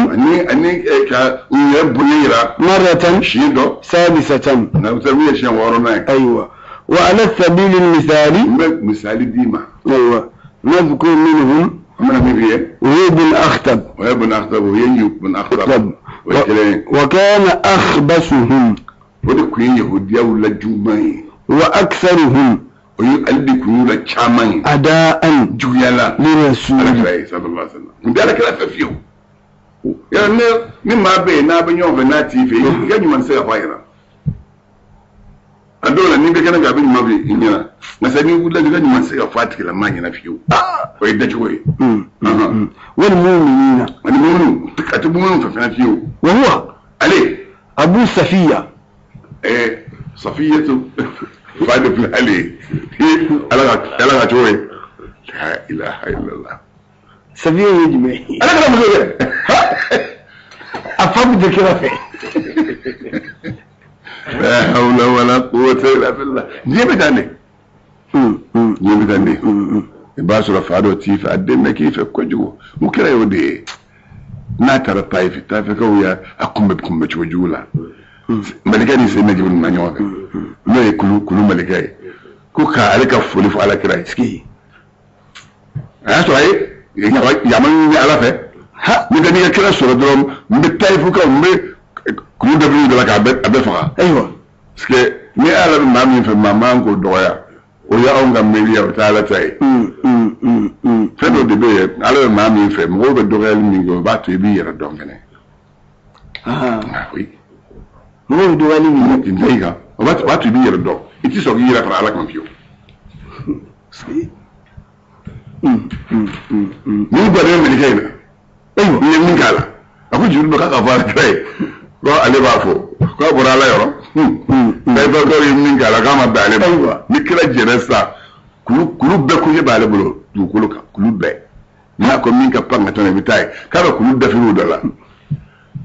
ani ka u yɛrɛ bonya yira مرة siɲɛ dɔ ثالثة. Na min ye siɲɛ wɔɔrɔnan ye. أيوة، وعلى السبيل المثالي N bɛ misali d'i ma. أيوة، نذكر منهم An bɛna min f'i ye وهي بن أخطب. O ye bun Akhtab, o ye ɲu bun Akhtab, o ye kelen ye. وكان أخبثهم O de tun ye yahudiyaw la juguman ye. وأكثرهم O ye ale de tun y'u la caman ye أداء juguya la ala للرسول. Kira ye sallallahu alaihi wasallam, n tɛ ala kira fɛ fiyewu. Yala ne ni maa bɛ yen n'a bɛ ɲɔgɔn fɛ, n'a t'i fɛ, i ka ɲuman tɛ se ka fɔ a ɲɛna. A dɔw la, n'i bɛ kɛnɛ kan, a bɛ ɲuman f'i ɲɛna, nka sa n'i wulila, i ka ɲuman tɛ se ka fɔ a tigilamaa ɲɛna fiyewu. O ye dacogo ye. والمؤمنين. Ani mumunu, a tɛ mumunu fɛ fana fiyewu. وهو Ale أبو صفية. Safiyatu fa de filɛ ale ye, ala ka cogo ye, la ilaha illallah. صفية يجمع Ala kɛra muso dɛ. أفهم ذكرى فيه. La hawla wala quwwata illa billah. Diɲɛ bɛ tan de, diɲɛ bɛ tan de. I b'a sɔrɔ fa dɔ t'i fɛ, a den bɛ k'i fɛ kojugu. Mun kɛra y'o de ye? N'a taara Tayifi, Tayifikaw y'a a kunbɛ kunbɛ cogo jugu la. Malikɛ ni Seyidina Jibiri nana ɲɔgɔn fɛ, n'o ye kulu malikɛ ye, ko k'ale ka foli fɔ ala kira ye. A y'a sɔrɔ a ye yama ɲini ala fɛ ni ka n'i ka kira sɔrɔ dɔrɔn, n bɛ Tayifukaw, n bɛ kulu dɔ dɔ la k'a bɛɛ faga. Parce que ni ala bɛ maa min fɛ, maa man k'o dɔgɔya. O ye anw ka miiriya, o tɛ ala ta ye. Fɛn dɔ de bɛ yen, ala bɛ maa min fɛ, mɔgɔw bɛ dɔgɔyali min kɛ, o b'a to i b'i yɛrɛ dɔn fɛnɛ. Ah oui. Mɔgɔw bɛ dɔgɔyali min kɛ da i kan, o b'a to i b'i yɛrɛ dɔn. I tɛ sɔn k'i yɛrɛ fara ala kan fiyewu. N'i bannen malikɛ in na, Ayiwa. N ye min k'a la, a ko Jibiri ma k'a ka fɔ ala kira ye ko ale b'a fɔ k'a bɔra ala yɔrɔ. Tayifakaw ye min k'a la, k'a ma bɛn ale ma. Ni kira jɛnɛ sisan, kulu bɛɛ kuɲɛ b'ale bolo dugukolo kan, kulu bɛɛ n'a ko min ka pan ka taa, i bɛ taa ye k'a bɛ kulu dafiriw dɔ la.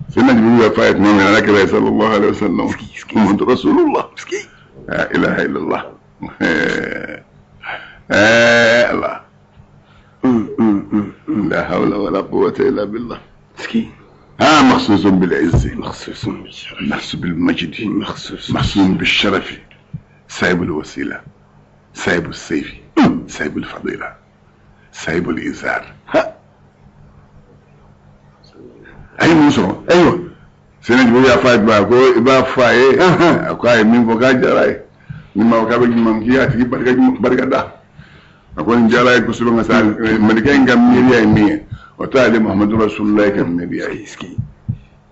Seyidina Jibiri bɛ f'a ye tuma min na, ala kira ye sallallahu alaihi wa sallam, Muhammadu rasulullah, la ilaha illallah, Allah, la hawla wala quwwata illa billah. ها مخصوص بالعز، مخصوص بالشرف، مخصوص بالمجد، مخصوص مخصوص بالشرف، صاحب الوسيلة، صاحب السيف، صاحب الفضيلة، صاحب الإزار. A ye mun sɔrɔ? Seyidina Jibiri y'a fɔ a ye ko i b'a fɔ a ye a ko a ye min fɔ k'a diyara a ye, ni ma k'a bɛ ɲuman k'i ye, a tigi barika barika da. A ko nin diyara a ye kosɛbɛ, nka sa malikɛ in ka miiriya ye min ye, o t'ale Muhamadu Rasululayi ka miiriya ye.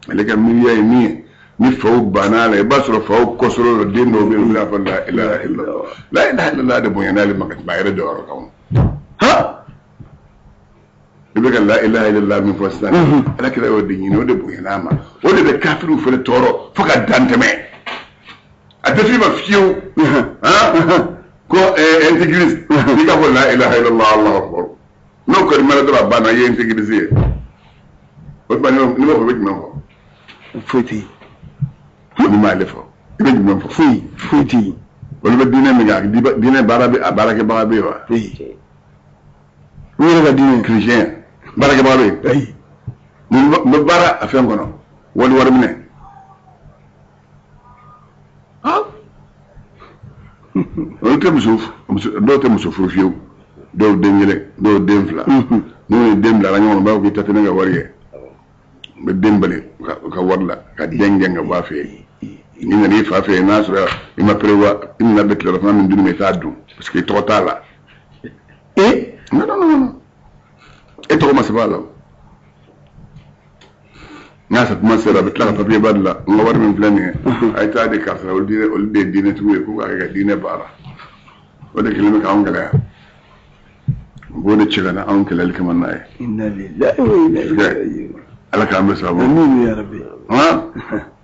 Ale ka miiriya ye min ye, ni faw banna a la, i b'a sɔrɔ faw kɔsɔrɔ dɔ, den dɔw bɛ yen, olu b'a fɔ la ilaha illallah, la ilaha illallah de bonya n'ale ma ka tɛmɛ a yɛrɛ jɔyɔrɔ kan. I bɛ ka la ilaha illallah min fɔ sisan, ala kira y'o de ɲini, o de bonya n'a ma, o de bɛ kafiriw fɛnɛ tɔɔrɔ fo ka dan tɛmɛ. A tɛ f'i ma fiyewu. Han, Ko intégriste n'i ka fɔ la ilaha illallah Allahu akbar n'o kɔni mana dɔrɔn a banna i ye intégriste ye o tuma n'i b'a fɔ i bɛ jumɛn fɔ Foyi tɛ yen. N'i m'ale fɔ i bɛ jumɛn fɔ? Foyi foyi tɛ yen. Olu bɛ diinɛ min kɛ, diinɛ baara bɛ a baarakɛbaga bɛ yen wa? Ayi. U yɛrɛ ka diinɛ. Chrétien baarakɛbaga bɛ yen? Ayi. Mun bɛ baara a fɛn kɔnɔ wali wari minɛ? Olu tɛ muso dɔw tɛ muso furu fiyewu, dɔw den kelen, dɔw den fila. N'u ye den bila ɲɔgɔn kɔnɔ, u b'a fɔ k'i ta tɛ ne ka wari ye, u bɛ den bali u ka wari la ka den gɛn ka bɔ a fɛ yen. N'i nana i fa fɛ yen, n'a sɔrɔ i ma prévoir, i nana bɛ tilerɔfana min dunni ma, i t'a dun parce que i tɔgɔ t'a la. Non non non, e tɔgɔ ma sɛbɛn a la o. N'a sa kuma sera, a bɛ tila ka papier ba dilan: n ka wari min filɛ nin ye, a ye taa di karisa, olu diinɛ, olu de ye diinɛtigiw ye, k'u k'a kɛ ka diinɛ baara. O de kɛlen bɛ k'anw gɛlɛya, u b'o de ci ka na anw kɛlɛli kama n'a ye. Inna lillahi wa inna ilayhi raji'un. Ala k'an bɛ sababu. Amin ya rabbi. Han,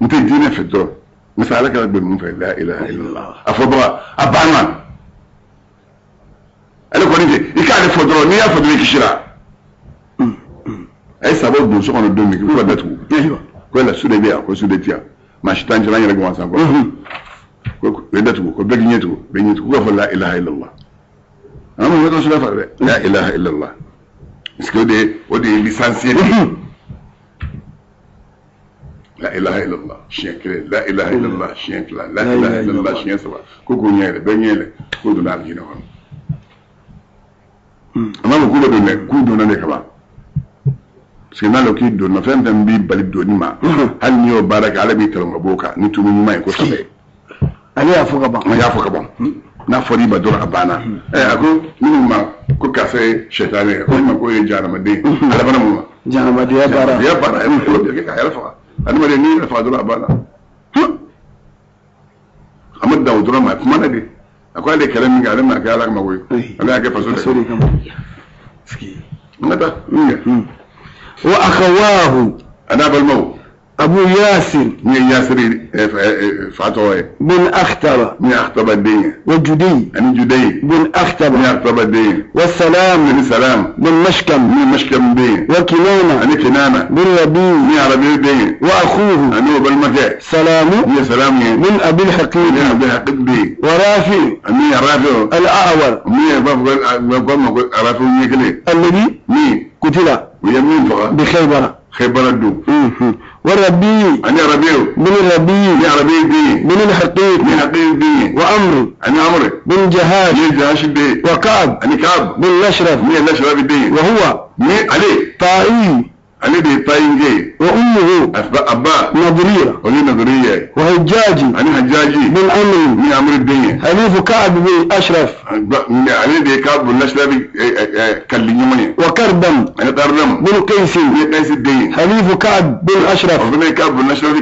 n tɛ diinɛ fɛ dɔrɔn, misa ala kɛra bɛ mun fɛ? La ilaha illallah, a fɔ baga a banna. Ale kɔni tɛ i k'ale fɔ dɔrɔn, n'i y'a fɔ dɔrɔn i kisira. A ye sababu don so kɔnɔ don min k'u ka datugu, ko yala su de bɛ yan, ko su de tɛ yan, maa si t'an cɛla, an yɛrɛ gansan kɔ, ko u ye datugu, ko bɛɛ k'i ɲɛ tugu, bɛɛ ɲɛ tugu, k'u k'a fɔ la ilaha illallah. An ma ka sura fara dɛ, la ilaha illallah, parce que o de ye l'essentiel ye. La ilaha illallah siɲɛ kelen, la ilaha illallah siɲɛ fila, la ilaha illallah siɲɛ saba, ko k'u ɲɛ yɛlɛ, bɛɛ ɲɛ yɛlɛ, k'u donna alijinɛ kɔnɔ. A m'a fɔ k'u bɛ don dɛ, k'u donna de kaban, parce que n'ale k'i donna, fɛn fɛn b'i bali donni ma, hali n'i y'o baara kɛ, ala b'i tɛrɛn ka bɔ o kan ni tuubi ɲuman ye kosɛbɛ. Ale y'a fɔ ka ban. A y'a fɔ ka ban, n'a fɔra i ma dɔrɔn a banna. A ko minnu ma ko karisa ye sɛtanɛ ye, ko ma k'o ye jahanamaden, ala fana mun ma Janamadenya baara. Jahanamaden baara, e m'o kɛ k'a yɛrɛ faga. Adamaden n'i yɛrɛ faga dɔrɔn a banna. A ma dan o dɔrɔn ma, a kumana de, a ko ale ye kɛlɛ min kɛ, ale m'a kɛ ala kama koyi, ale y'a kɛ faso Faso de de kama. N ka taa. Wa akhawahu. A n'a balimaw. Abu Yasir. Min ye Yasiri fa tɔgɔ ye. Bin Akhtaba. Min ye Akhtaba den ye. Wa Juday. Ani Juday. Bin Akhtaba. Min ye Akhtaba den ye. Wa Salam. Ani Salam. Bin Mashkam. Min ye Mashkam den ye. Wa Kinana. Ani Kinana. Bin Rabi. Min ye Rabi den ye. Wa akhuhu. Ani o balimakɛ. Salamu. Min ye Salamu ye. Min Abil Haqiq. Min ye Abil Haqiq den ye. Wa Rafi. Min ye Rafi. Al-A'war. Min ye b'a fɔ ko ma ko Rafi ɲɛ kelen. Alladhi. Min. Qutila. U ye min faga. Bi Khaybar. Khaybara don. Wa Rabi. Ani Rabiu. Bin Rabi. Min ye Rabi den ye. Bin al-Haqiq. Min ye Haqiq den ye. Wa Amr. Ani Amr. Bin Jahash. Min ye Jahash den ye. Wa Ka'b. Ani Ka'b. Bin Lashraf. Min ye Lashraf den ye. Wa huwa. Min ale. Ta'i. Ale de ye Tayi ye. Wa ummuhu. A ba. Nadriya. O ye Nadriya ye. Wa Hajjaji. Ani Hajjaji. Bin Amr. Min ye Amr den ye. Halifu Ka'b bin Ashraf. Ale de ye Ka'b bin Ashraf kalili ɲɔgɔn ye. Wa Kardam. Ani Kardam. Bin Qais. Min ye Qais den ye. Halifu Ka'b bin Ashraf. O fana ye Ka'b bin Ashraf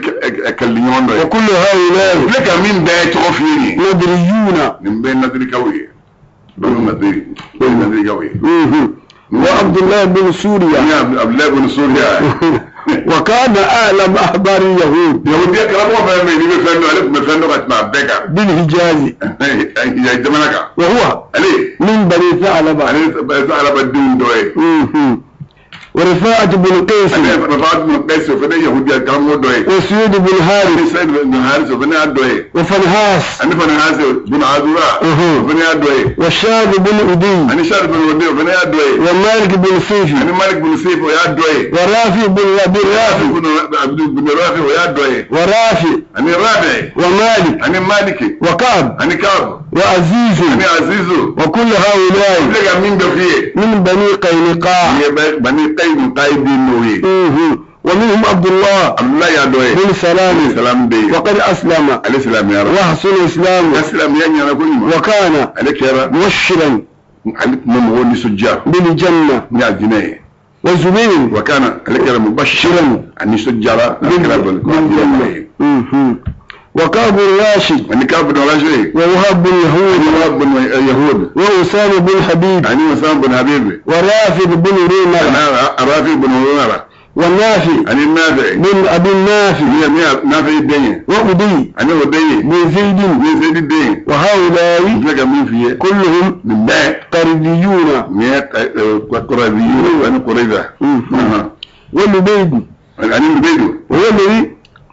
kalili ɲɔgɔn dɔ ye. Wa kullu ha'ula'i. Filɛ ka min bɛɛ tɔgɔ f'i ye nin ye. Nadriyuna. Nin bɛɛ ye Nadirikaw ye. Banu Nadiri. Bɛɛ ye Nadirikaw ye. وعبد الله بن سوريا. عبد الله بن سوريا. وكان أعلم أحبار اليهود. Yahudiya karamɔgɔ fɛn bɛ yen, n'i bɛ fɛn dɔn, ale tun bɛ fɛn dɔn ka tɛmɛ a bɛɛ kan. بالحجاز. Hijazi jamana kan. وهو Ale. من بني ثعلبة. Ale Tha'laba denw dɔ ye. ورفاعة بن قيس. Ale Rafaat bin Qais, o fana ye yahudiya karamɔgɔ dɔ ye. وسعيد بن Ani حارث. Said bin Haris, o fana y'a dɔ ye. وفنهاس. Ani Fanhas bin Azura, o fana y'a dɔ ye. والشاذ بن أدي. Ani Shad bin Udi, o fana y'a dɔ ye. ومالك بن سيف. Ani Malik bin Sif, o y'a dɔ ye. ورافع بن أبي رافع. Rafi bin Rafi, o y'a dɔ ye. ورافع. Ani Rafi. ومالك. Ani Maliki. وكعب. Ani Ka'b. وعزيز. Ani Azizu. وكل هؤلاء. Filɛ ka min bɛ f'i ye. من بني قينقاع. Nin ye Bani Qaynuqa den dɔw ye. ومنهم عبد الله. Abdullahi y'a dɔ ye. بن سلام. Salam den ye. وقد أسلم. Ale silamɛyara. وحسن إسلامه. Ka silamɛya ɲɛna ko ɲuman. وكان Ale kɛra. مبشرا. Ale tun bɛ mɔgɔw nisɔndiya. بالجنة. Ni aljinɛ ye. وزبير. Wa kana, ale kɛra mubashiran, a nisɔndiyara, a kɛra بالجنة. ye. وكعب الراشد. Ani Ka'b bin Rashid. ووهب بن يهود. Ani Wahab bin Yahud. وأسامة بن حبيب. Ani Usama bin Habib. ورافد بن ريمرة. Ani Rafi bin Rumara. ونافع Ani Nafi. بن أبي نافع Min ye min ye Nafi den ye. وأبي Ani o den ye. بن زيد Min ye Zeyidi den ye. وهؤلاء N filɛ ka min f'i ye. كلهم Nin bɛɛ. قريبيون Nin ye Kɔrɔbi ye ani Kɔrɔba. ولبيد Ani Lubedu. وهو الذي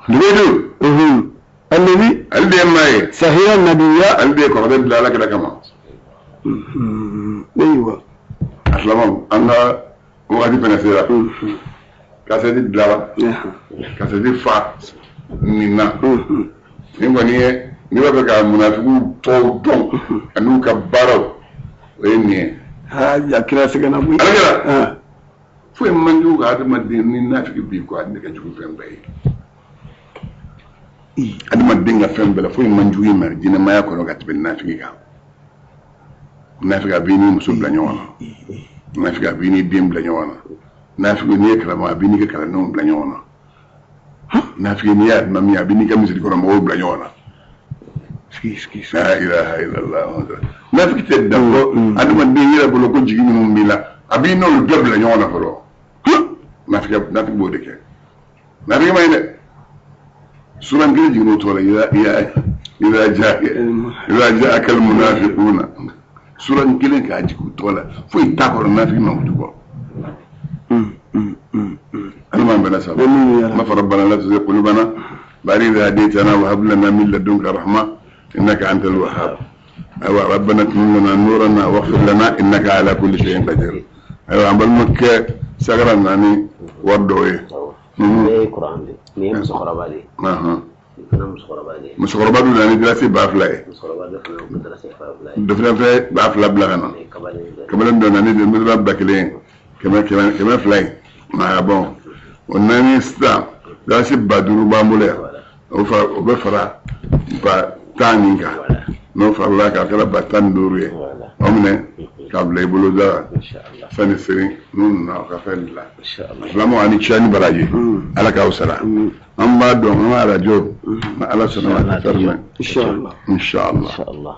Lubedu. مهم. الذي Ale de ye maa ye. سهر النبي Ale de ye kɔrɔbɛ bila Ala kira kama. مهم. أيوة A silamaw an ka wagati fana sera. Kasɛti dilara. Kasɛti fa nin na. Nin kɔni ye n'i b'a fɛ ka munafigiw tɔw dɔn ani ka baaraw o ye nin ye. هذا كلا سكن أبوي Ala kɛra آه. foyi man jugu ka adamaden ni nafigi b'i kɔ ale de ka jugu fɛn bɛɛ ye. Adamaden ka fɛn bɛɛ la foyi man jugu i ma ɲɛnamaya kɔnɔ ka tɛmɛ nafigi kan. Nafigi a b'i ni muso bila ɲɔgɔn na. Nafigi a b'i ni den bila ɲɔgɔn na. Nafigi n'i ye karamɔgɔ a b'i n'i ka kalandenw bila ɲɔgɔn na. Nafigi n'i ye alimami ye a b'i n'i ka misiri kɔnɔ mɔgɔw bila ɲɔgɔn na. سكي سكي سكي La ilaha illallah. Nafigi tɛ dan fɔ adamaden yɛrɛ bolo ko jigi minnu b'i la a b'i n'olu bɛɛ bila ɲɔgɔn na fɔlɔ. Nafigi nafigi b'o de kɛ. Nafigi ma ɲi dɛ. Suran kelen jiginn'o tɔgɔ la ida jaa ida jaaka almunafiquna. Suran kelen k'a jigin o tɔgɔ la foyi t'a kɔrɔ nafigi mankutu kɔ. Ala m'an bɛnna saba. آمين يا رب. ما ربنا لا تزغ قلوبنا بعد إذ هديتنا وهب لنا من لدنك رحمة إنك أنت الوهاب أيوة ربنا اتمم لنا نورنا واغفر لنا إنك على كل شيء قدير أيوة عم بالمك سغرا ناني وردو إيه Awɔ. Nin bɛɛ ye kuran de ye. Nin ye musokɔrɔba de ye. أها Nin fana musokɔrɔba de ye. musokɔrɔba dun nana ni dalasi 2000 ye Musokɔrɔba dɔ fana ko dalasi 2000 ye. dɔ fana fɛ 2000 bila ka na Nin ye kabalen dɔ ye. kamalen dɔ nana ni denmisɛnnin 1000 ye kɛmɛ kɛmɛ 200 ye ah bon o naani sisan dalasi 5000 b'an bolo yan o fara o bɛ fara 10 000 nin kan Voilà. n'o farala kan a kɛra 15 000 ye Voilà. o minɛ k'a bila i bolo da la Inshallah. sani sini n'u nana o ka fɛn dilan Inshallah. silamɛw ani ciya ni baraji ala k'aw sara an b'a dɔn an ka arajo ni ala sɔnna ma a tɛ fermé إن شاء الله inshallah Inshallah.